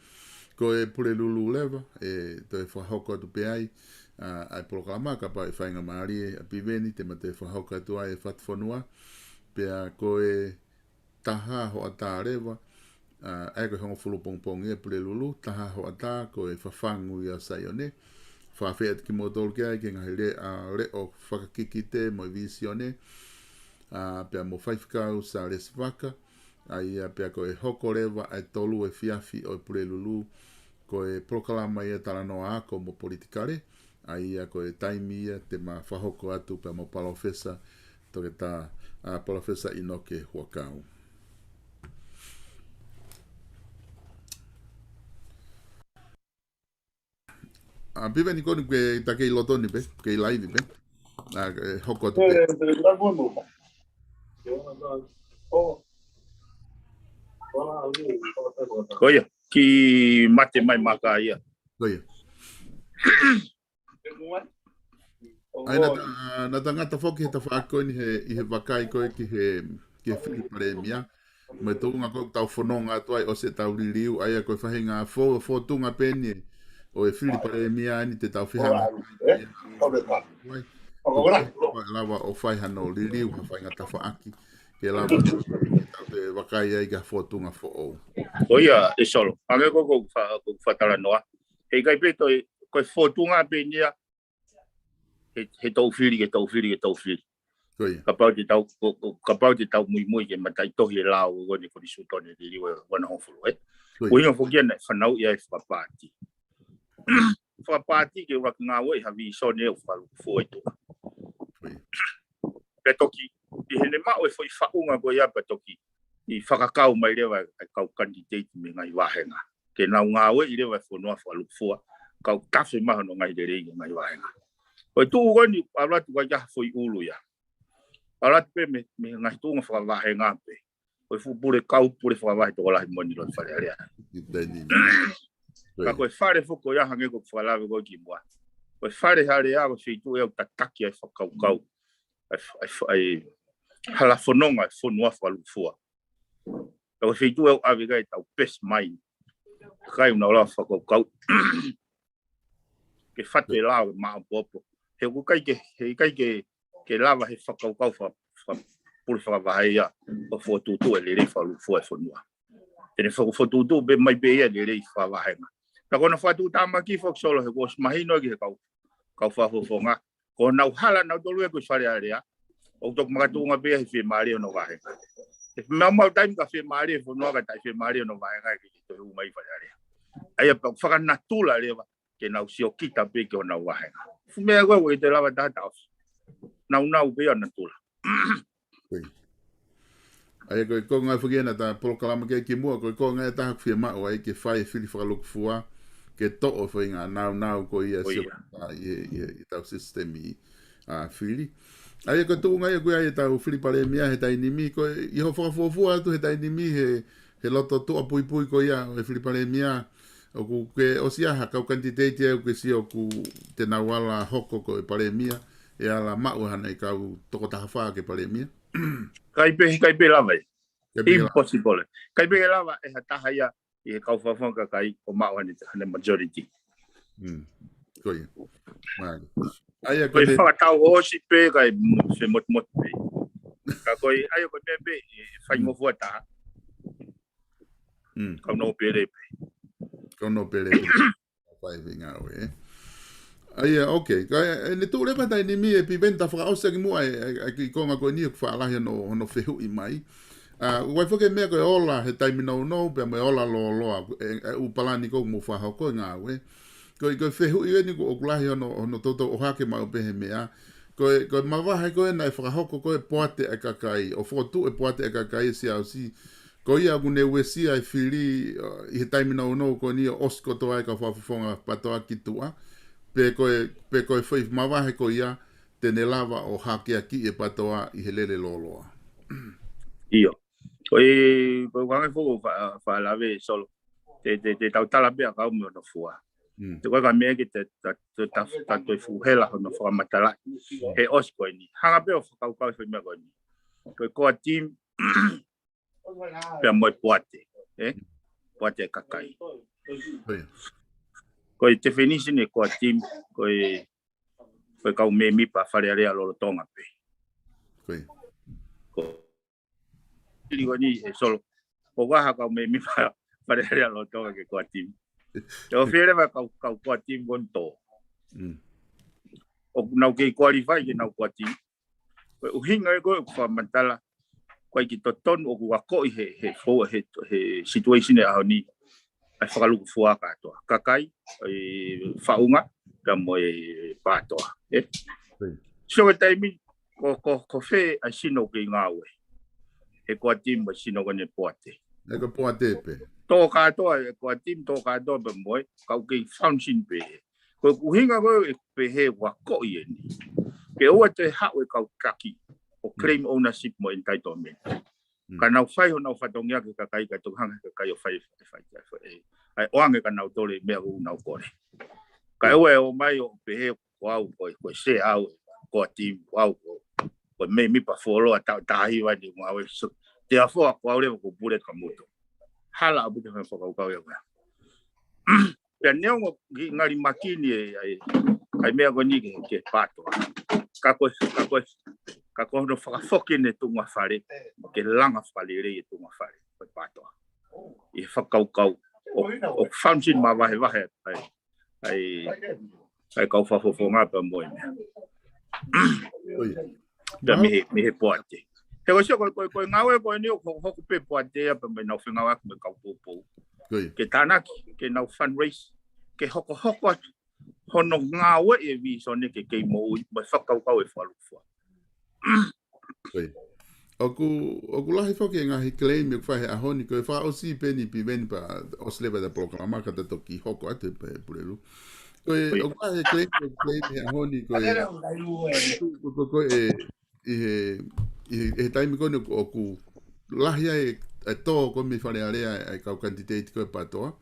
Ko e Pulelulu leva, ʻe toe fakahoko atu pē ai, ʻa, ʻa e polokalama kapau ʻe faingamālie ʻa Piveni, te ma toe fakahoko atu ai e Fatu Fonua, pea ko e taha hoʻatā leva, ʻa, ʻa ia ko e hongofulu pongipongi e Pulelulu, taha hoʻatā ko e Fafangu ʻia Saione. Fakaafeʻi atu kimoutolu ki ai ki he ngaahi leʻo, ʻa, leʻo fakakikite mo e vīsone, ʻa, pea mo Faifekau Salesi Vaka, ʻa ia pea ko e hoko leva ʻa e tolu efiafi ʻo e Pulelulu, ko e polokalama ia talanoa ako mo politikale, ʻa ia ko e taimi ia te ma fakahoko atu pea mo Palōfesa Toketā, ʻa, Palōfesa ʻInoke Huʻakau. ʻA, Piveni, ko eni ke ta kei loto ni pē, kei laivi pē. ʻA, ʻe hoko atu pē. Ko ia, ki mate mai maka ia. Ko ia. ʻA ia, naʻa ta-, naʻa ta ngata foki he tafaʻaki ko eni he, ʻi he vakai ko ē ki he, ki he fili palēmia. Mo e tuʻunga ko ē ʻoku tau fononga atu ai ʻosi ʻetau liliu, ʻa ia ko e faʻahinga fō-, fōtunga pē eni ʻo e fili palēmia eni te tau fehanga. Lava ʻo fai hano liliu ha faʻahinga tafaʻaki ke lava ke tau toe vakai ai ki ha fōtunga foʻou. Ko ia, ʻe Solo, hangē ko ʻeku fa-, ko ʻeku fakatalanoa. He ʻikai pē toe, ko e fōtunga pē eni ia, he, he toʻu fili, he toʻu fili, he toʻu fili. Ko ia. Kapau te tau, ko, ko, kapau te tau muimui ki he mataʻitohi e lao ko eni ko e Konisitūtone liliu ʻe ua noa hongofulu, ē? Ko ia. ʻUhinga foki ia naʻe fanauʻi ai e fakapaati. Fakapaati ke ʻuluaki ngāueʻi ha vīsone ʻoku fakalūkufua ʻi tuʻa. Ko ia. Pea toki, ʻi heʻene maʻu e foʻi faʻunga ko ia pea toki ʻi fakakau mai leva e kau kanititeiti mei he ngaahi vāhenga. Ke nau ngāueʻi leva e fonua fakalūkufua, kau tafe mai hono ngaahi lelei ki he ngaahi vāhenga. Ko e tuʻu ko eni, ʻalu atu ʻikai ke ʻi ai ha foʻi ʻulu ia. ʻAlu atu pē mei, mei he ngaahi tuʻunga fakavāhenga pē. Ko e fuʻu pule kau, pule fakavahe tokolahi mo eni ʻi loto Fale Alea. Ka ko e fale foki ko ia hangē ko ʻeku fakalave ko ē kimuʻa. Ko e Fale Alea, ko e feituʻu ia ʻoku tataki ai e fakakaukau. ʻA e f-, ʻa e f-, ʻa e hala fononga e fonua fakalūkufua. Ka ko e feituʻu ia ʻoku ʻave ki ai ʻetau best mind. Kae ʻoua naʻa lava fakakaukau ke fatu e lao ke maʻopoʻopo. He ʻoku ʻikai ke, he ʻikai ke, ke lava he fakakaukau fa-, fa-, pule fakavahe ia ʻo fokotuʻutuʻu e lelei fakalūkufua e fonua. Te ne fo-, fokotuʻutuʻu pē mai pē ia e lelei fakavahenga. Ka ko hono fakatuʻutāmaki foki Solo he kuo ʻosi mahino ki he kau, kau fakafofonga. Ko honau hala nautolu ia ko e Fale Alea, ʻoku toki makatuʻunga pē ia he fiemālie hono vāhenga. He maumau taimi ka fiemālie e fonua ka taʻefiemālie hono vāhenga ʻe ʻikai ke toe hū mai ki Fale Alea. ʻA ia pea fakanatula leva ke nau siokita pē ki honau vāhenga. Fuʻu meʻa ko ē ʻoku ʻikai toe lava taha taʻofi. Naunau pē ia natula. Ko ia. ʻA ia ko e konga foki ia naʻa ta polokalama ki ai kimuʻa, ko e konga ia ʻe taha ʻoku fiemaʻu ai ke fai e fili fakalūkufua, ke toʻo e foʻi ngaahi naunau ko ia ʻo e sio ʻi he, ʻi he, ʻi he tau sisitemi, ʻa, fili. ʻA ia ko e tuʻunga ia ko ia ʻetau fili palēmia he taimi ni, ko e ʻi hoʻo fakafuofua atu he taimi ni he, he loto tuʻa puipui ko ia ʻo e fili palēmia, ʻoku ke ʻosi ʻi ai ha kau kanititeiti ʻoku ke sio ʻoku te nau ala hoko ko e palēmia, ʻe ala maʻu haʻane kau toko taha fā ke palēmia? ʻIkai pē, ʻikai pē lava ia. ʻIkai pē lava. Impossible. ʻIkai pē lava ʻe ha taha ia ʻi he kau fakafofonga kakai ʻo maʻu haʻane, haʻane majority. Mm. Ko ia. Mālie. ʻA ia ko e fakatau ʻosi pē kae mo-, femotumotu pē. Ka ko e, ʻa ia ko e meʻa pē ʻe faingofua taha. Mm. Kau nōpele pē. Kau nōpele pē. Fai e ngāue, ē. ʻA ia, okay. Ka, ʻe, ne tuʻu leva taimi ni ʻe Piveni ta fakaʻosi ʻaki muʻa e, e, e kiʻi konga ko eni ʻoku faʻa lahi hono, hono fehuʻi mai. ʻA, ʻoku ʻi ai foki e meʻa ko e ola he taimi nounou, pea mo e ola lōloa, e, e ʻū palani ko ē ʻoku mou fakahoko e ngāue. Ko e, ko e fehuʻi eni ko ē ʻoku lahi hono, hono toutou ʻohake maʻu pē he meʻa. Ko e, ko e mavahe ko ē naʻe fakahoko ko ē poate ʻa e kakai, ʻo fokotuʻu e poate ʻa e kakai ʻe Siaosi, ko ia ʻoku ne uesia e fili, ʻo, ʻi he taimi nounou ko eni ʻo ʻosi kotoa e kau fakafofonga PATOA ki tuʻa, pe ko e, pe ko e foʻi mavahe ko ia te ne lava ʻo hakeakiʻi e PATOA ʻi he lele lōloa. ʻIo. Ko e, ko e ʻuhinga foki ʻoku fa-, faʻa lave Solo. Te, te, te tau tala pē ʻa e kau mo hono fua. Mm. Te ko e ka meʻa ke te, ta, te, ta, ta toe fuʻu hela hono fakamatalaʻi. He ʻosi ko eni. Hanga pē ʻo fakakaukau e foʻi meʻa ko eni. Ko e core team, pea mo e poate, ē? Poate ʻa e kakai. Ko ia. Ko e definition e core team, ko e, ko e kau mēmipa Fale Alea lolotonga pē. Ko ia. Ko, ili ko eni ē Solo. Ko e hā e kau mēmipa Fale Alea lolotonga ki he core team? Te u fie leva kau, kau core team ko eni tō. Mm. ʻOku nau kei qualify ke nau core team. Ko e ʻuhinga ia ko ē ʻoku fakamatala, ʻoku ʻikai ke totonu ʻoku akoʻi he, he fo-, he, he situation ʻo e ʻaho ni, ʻa e fakalūkufua kātoa. Kakai, e faʻunga, pea mo e PATOA, ē? Right. Sio ki he taimi, ko, ko, ko fē ʻa e sino ʻoku kei ngāue he core team mo e sino ko eni poate? ʻE ko e poate pē. Tō kātoa, e core team tō kātoa pē mo e, ka ʻoku kei function pē. Ko e ʻuhinga ko ē ʻoku pehē ʻoku akoʻi eni. Ke ʻoua toe haʻu e kau taki ʻo claim ownership mo entitlement. Mm. Ka nau fai honau fatongia ki he kakai kae toki hanga he kakai ʻo fai, fai, fai, fai, fai. ʻAi, ʻoange kia nautolu e meʻa ʻoku nau kole. Kae ʻoua ʻe ō mai ʻo pehē ko au, ko e, ko e sea au, ko e team, ko au, ko, ko e mēmipa fuoloa taʻu taha hiva ni mo au e so. Te afoa ko au leva ko Bullet ka moto. Hala ʻaupito e fakakaukau ia ko ē. Pea neongo ʻoku ngali makini e, ʻa e, ʻa e meʻa ko eni ki he, ki he PATOA. Ka ko e, ka ko e, ka ko hono fakafoki eni e tuʻunga fale, ke langa fakalelei e tuʻunga fale, ko e PATOA. ʻI he fakakaukau, ʻo, ʻoku function mavahevahe, ʻa e, ʻa e, ʻa e kau fakafofonga pea mo e meʻa. Ko ia. Pea mei he, mei he poate. He ko e sio ko e, ko e, ko e ngāue ko eni ʻoku hoko, hoko pē poate ia pea mo ʻenau fengāueʻaki mo e kau poupou. Ko ia. Ke tānaki, ke nau fundraise, ke hokohoko atu hono ngāue e vīsone ke kei moʻui, mo e fakakaukau e fakalūkufua. Ko ia. ʻOku, ʻoku lahi foki e ngaahi claim ʻoku fai he ʻaho ni, ko e fakaʻosi pē eni Piveni pea ʻosi leva e polokalama ka ta toki hoko atu pē Pulelulu. Ko e, ko ia, ʻoku lahi e claim, ko e claim he ʻaho ni, ko e, ko, ko, ko e, ʻi he, ʻi he, ʻi he taimi ko eni ʻoku, ʻoku lahi ai e, e tō ko ē mei Fale Alea e, e kau kanititeiti ko ē PATOA.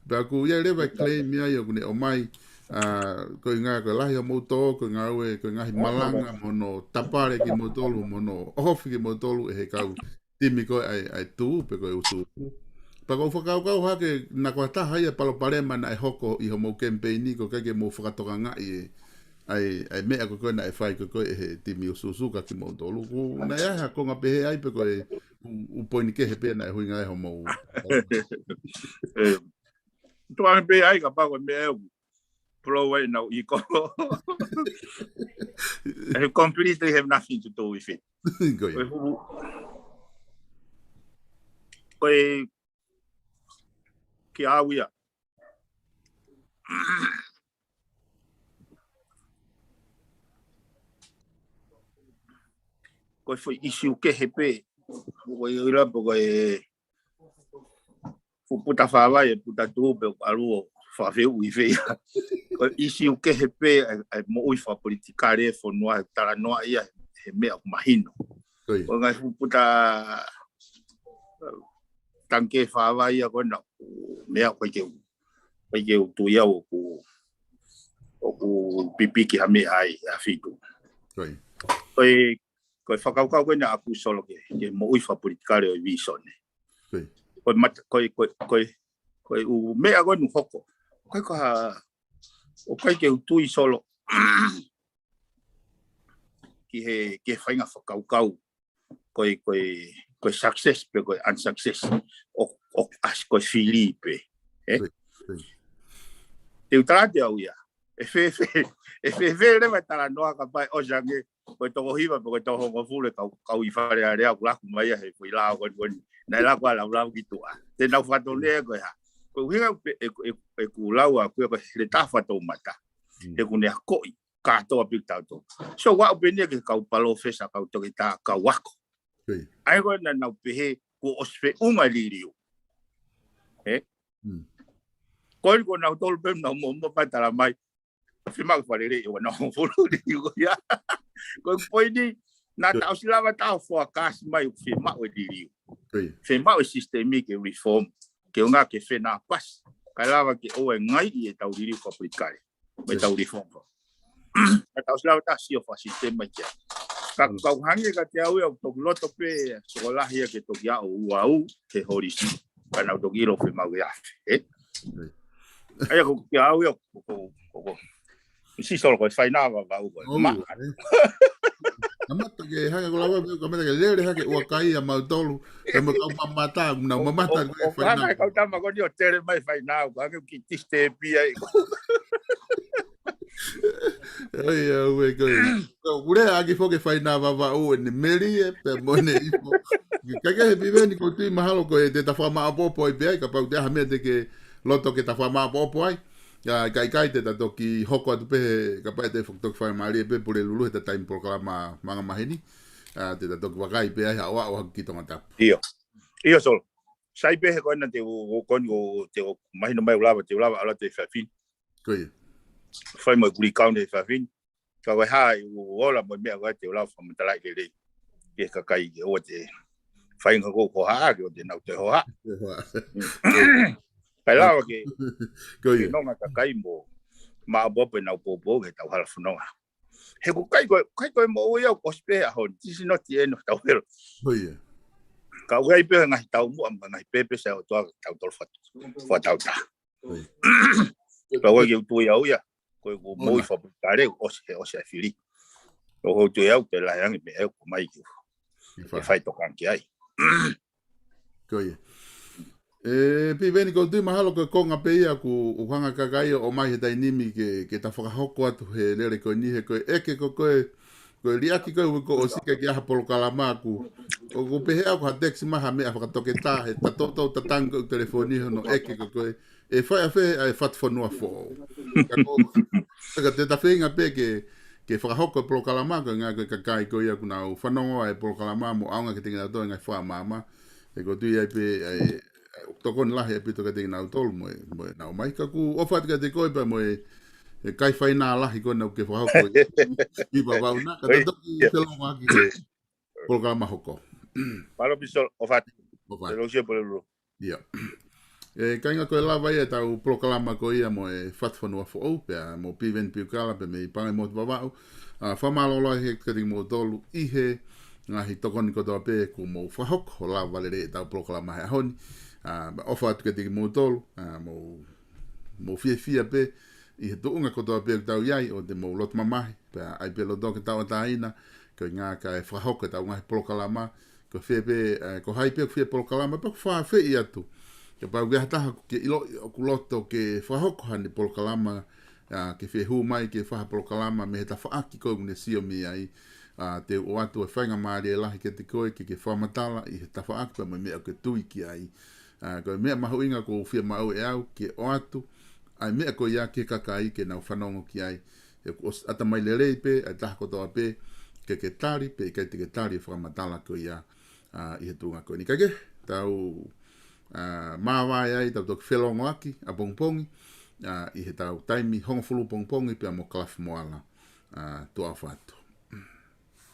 Pea ʻoku ʻi ai leva e claim ia ʻoku ne ʻomai, ʻa, ko e ʻuhinga ko e lahi hoʻomou tō, ko e ngāue, ko e ngaahi malanga, mo hono tapale kimoutolu, mo hono ʻohofi kimoutolu ʻe he kau timi ko ē ʻa e, ʻa e Tuʻu, pe ko e ʻUsuʻusu. Pea ʻoku ou fakakaukau hake, naʻa ko ha taha ia e palopalema naʻe hoko ʻi hoʻomou kemipeini, ko e ʻikai ke mou fakatokangaʻi e, ʻa e, ʻa e meʻa ko ē naʻe fai ko ē ʻe he timi ʻUsuʻusu kia kimoutolu. ʻOku, naʻe ʻi ai ha konga pehē ai pe ko e ʻū, ʻū poini kehe pē naʻe ʻuhinga ai hoʻomou. Ē, tuʻu ange pē ai kapau ko e meʻa ʻoku blow away ʻenau ego. They completely have nothing to do with it. Ko ia. Ko e hu-, ko e kia au ia. Ko e foʻi ʻisiū kehe pē. Ko e ʻilo pe ko e fuʻu puta fāvai, e puta tuʻu pe ʻalu ʻo fakafehuʻi fē ia. Ko e ʻīsiu kehe pē ʻa e, ʻa e moʻui fakapolitikale e fonua, talanoa ia he meʻa ʻoku mahino. Ko ia. Ko e ngaahi fuʻu puta tangikē fāvai ia ko ena, meʻa ʻoku ʻikai ke u, ʻikai ke u tui au ʻoku, ʻoku pipiki ha meʻa ai ʻa fitu. Ko ia. Ko e, ko e fakakaukau ko ena ʻaku Solo ke, ke moʻui fakapolitikale ʻo e vīsone. Ko ia. Ko e mata-, ko e, ko e, ko e, ko e ʻū meʻa ko ena ʻoku hoko. ʻOku ʻikai ko ha, ʻoku ʻikai ke u tui Solo ki he, ki he faʻahinga fakakaukau ko e, ko e, ko e success pe ko e unsuccess ʻo, ʻo, ʻasi ko e fili pē. Ē? Ko ia. Ko ia. Te u tala atu au ia. ʻE fēfē, ʻe fēfē leva e talanoa kapau ʻe ʻosi ange ko e toko hiva pe ko e toko hongofulu e kau, kau ʻi Fale Alea ʻoku laku mai ia he foʻi lao ko eni ko eni. Naʻe laku ʻa e laulau ki tuʻa. Te nau fakatonutonu ko e hā. Ko e ʻuhinga pe, ʻe, ʻe, ʻeku lau ʻaku ia ko e hele taha fakatoumata. Mm. He ʻoku ne akoʻi kātoa pē kitautolu. So, ʻoku aʻu pē eni ia ki he kau palōfesa, kau toketā, kau ako. Ko ia. ʻA ia ko ena naʻa nau pehē kuo ʻosi feʻunga e liliu. Ē? Mm. Ko eni ko nautolu pē naʻa nau mo, mo pā tala mai. Fiemaʻu ke fakalele ʻi he ua noa hongofulu liliu ko ia. Ko e poini, naʻa Ko ia. ta ʻosi lava ta ʻo forecast mai ʻoku fiemaʻu e liliu. Ko ia. Fiemaʻu e sisitemi ke reform. Ke ʻuhinga ke fenāpasi. Kae lava ke ʻoua ʻe ngaiʻi ʻetau liliu fakapolitikale. Mo ʻetau reform. Ka tau ʻosi lava ta sio fakasisitemi mai ki ai. Ka Mm. kau hangē kiate au ia ʻoku toki loto pē Sokolahi ia ke toki aʻu ua u ke holisi. Ka nau toki ʻilo pē mau ia. Ē? Mm. ʻA ia ko kia au ia ko, ko, ko, ko. Sisolo ko e faina Vavaʻu ko e Oh, ma. ē. Kamata ke hanga ko lava, kamata ke lele hake ua kai ʻa mautolu. Ka mo kau mamata, nau mamata ʻO, ko e ʻo, faina. hanga e kau tama ko eni ʻo tele mai faina, ko hanga ki tistēpi ai. ʻAi, ʻa, ue, ko e. Ko e, ʻoku lea ʻaki foki e faina Vavaʻu ʻene melie, pea mo ʻene ifo. Ka ke he Piveni ko e tui mahalo ko e te ta fakamaʻopoʻopo ai pē ai, kapau te ʻi ai ha meʻa te ke loto ke ta fakamaʻopoʻopo ai. ʻIo, ʻikai, ʻikai te ta toki hoko atu pē he, kapau te fak-, toki fakamālie pē Pulelulu he ta taimi polokalama manga maheni. ʻA, te ta toki vakai pē ai ha ʻoaʻoa ki Tongatapu. ʻIo. ʻIo, Solo. Sai pē he ko ena te u, u, ko eni u, te u, mahino mai u lava, te u lava ʻalu atu he efiafi ni. Ko ia. Fai mo e kuli kaune he efiafi ni. Ka ko e hā ʻeku ola mo e meʻa ko ē te u lava fakamatalaʻi lelei. Ke kakai ke ʻoua te faʻahinga ko e hohaʻa ke ʻoua te nau toe hohaʻa. Hohaʻa. Mm. Kae lava ke, Ko ke ia. nonga kakai mo maʻopoʻopo ʻenau poupou ke tau hala fononga. He ʻoku ʻikai ko e, ʻikai ko e moʻui au ʻosi pē he ʻaho ni, this is not the end of the world. Ko ia. Ka ʻoku ʻi ai pē ngaahi taumuʻa mo e ngaahi pēpē ʻa e ʻOtua ke tau tolo fat-, fakatautaha. Ko ia. Ka ʻoku ʻikai ke u tui au ia, ko ʻeku Ona. moʻui fakapolitikale ʻosi, he ʻosi ʻa e fili. ʻOku ou tui au ke lahi ange meʻa ʻoku ʻomai ke, Ke ke fai. fai tokanga ki ai. Ko ia. ʻE, Piveni, ʻoku ou tui mahalo ko e konga pē ia ʻoku, ʻoku hanga kakai ʻo ʻomai he taimi ni ke, ke ta fakahoko atu he lele ko eni he ko e ʻeke ko ē, ko e liʻaki ko ē ʻoku ʻosi ʻikai ke ʻi ai ha polokalama ʻaku. ʻOku pehē ʻaku ha text mai ha meʻa fakatoketā, he ta toutou tatangi ko ē telefoni hono ʻeke ko ē, ʻe fai ʻafē ʻa e Fatu Fonua Foʻou. Ka ko, ka te ta feinga pē ke, ke fakahoko e polokalama, ko e ngaahi ko e kakai ko ia ʻoku nau fanongo ʻa e polokalama mo ʻaonga ke tengi nautolu e ngaahi fakamaama. He ʻoku ou tui ai pē, ʻa e, ʻa e tokoni lahi ʻaupito kiate kinautolu mo e, mo e nau mai. Ka ʻoku ou ʻofa atu kiate koe pea mo e, e kai faina lahi ko ena ʻoku ke fakahoko ʻi, ʻi Vavaʻu na. Ka Oi, ta toki ia. felongoaki he polokalama hoko. Mālō Piveni, ʻofa atu. ʻOfa atu. Te lo sio pole lo. ʻIo. ʻE, kāinga, ko e lava ia ʻetau polokalama ko ia mo e Fatu Fonua Foʻou, pea mo Piveni Piukala, pea mei Pangai Motu Vavaʻu. ʻA, fakamālō lahi kiate kimoutolu ʻi he ngaahi tokoni kotoa pē kuo mou fakahoko ʻo lava lelei ʻetau polokalama he ʻaho ni. ʻA, ʻofa atu kiate kimoutolu, ʻa, mou, mou fiefia pē ʻi he tuʻunga kotoa pē ʻoku tau ʻi ai, ʻoua te mou loto mamahi, pea ʻai pē loto ke tauʻatāina, ko e ʻuhinga kae fakahoko ʻetau ngaahi polokalama, ko fē pē, ʻa, ko hai pē ʻoku fie polokalama, pea ʻoku fakaafeʻi atu. Kapau ʻoku ʻi ai ha taha ʻoku ke ʻiloʻi ʻoku loto ke fakahoko haʻane polokalama, ʻa, ke fie hū mai ke fai ha polokalama mei he tafaʻaki ko ē ʻoku ne sio mei ai, ʻa, te u ʻoatu e faingamālie lahi kiate koe ke ke fakamatala ʻi he tafaʻaki pea mo e meʻa ʻoku ke tui ki ai. ʻA, ko e meʻa mahuʻinga ʻoku ou fiemaʻu ʻe au ke ʻoatu ʻa e meʻa ko ia ki he kakai ke nau fanongo ki ai. He kuo ʻosi ʻatamai lelei pē ʻa e taha kotoa pē ke ke tali pe ʻikai te ke tali e fakamatala ko ia, ʻa, ʻi he tuʻunga ko eni. Kae kehe, tau, ʻa, māvae ai, tau toki felongoaki ʻapongipongi. ʻa, ʻi heʻetau taimi hongofulu pongipongi pea mo Kalafi Moala, ʻa, tuʻa ʻofa atu.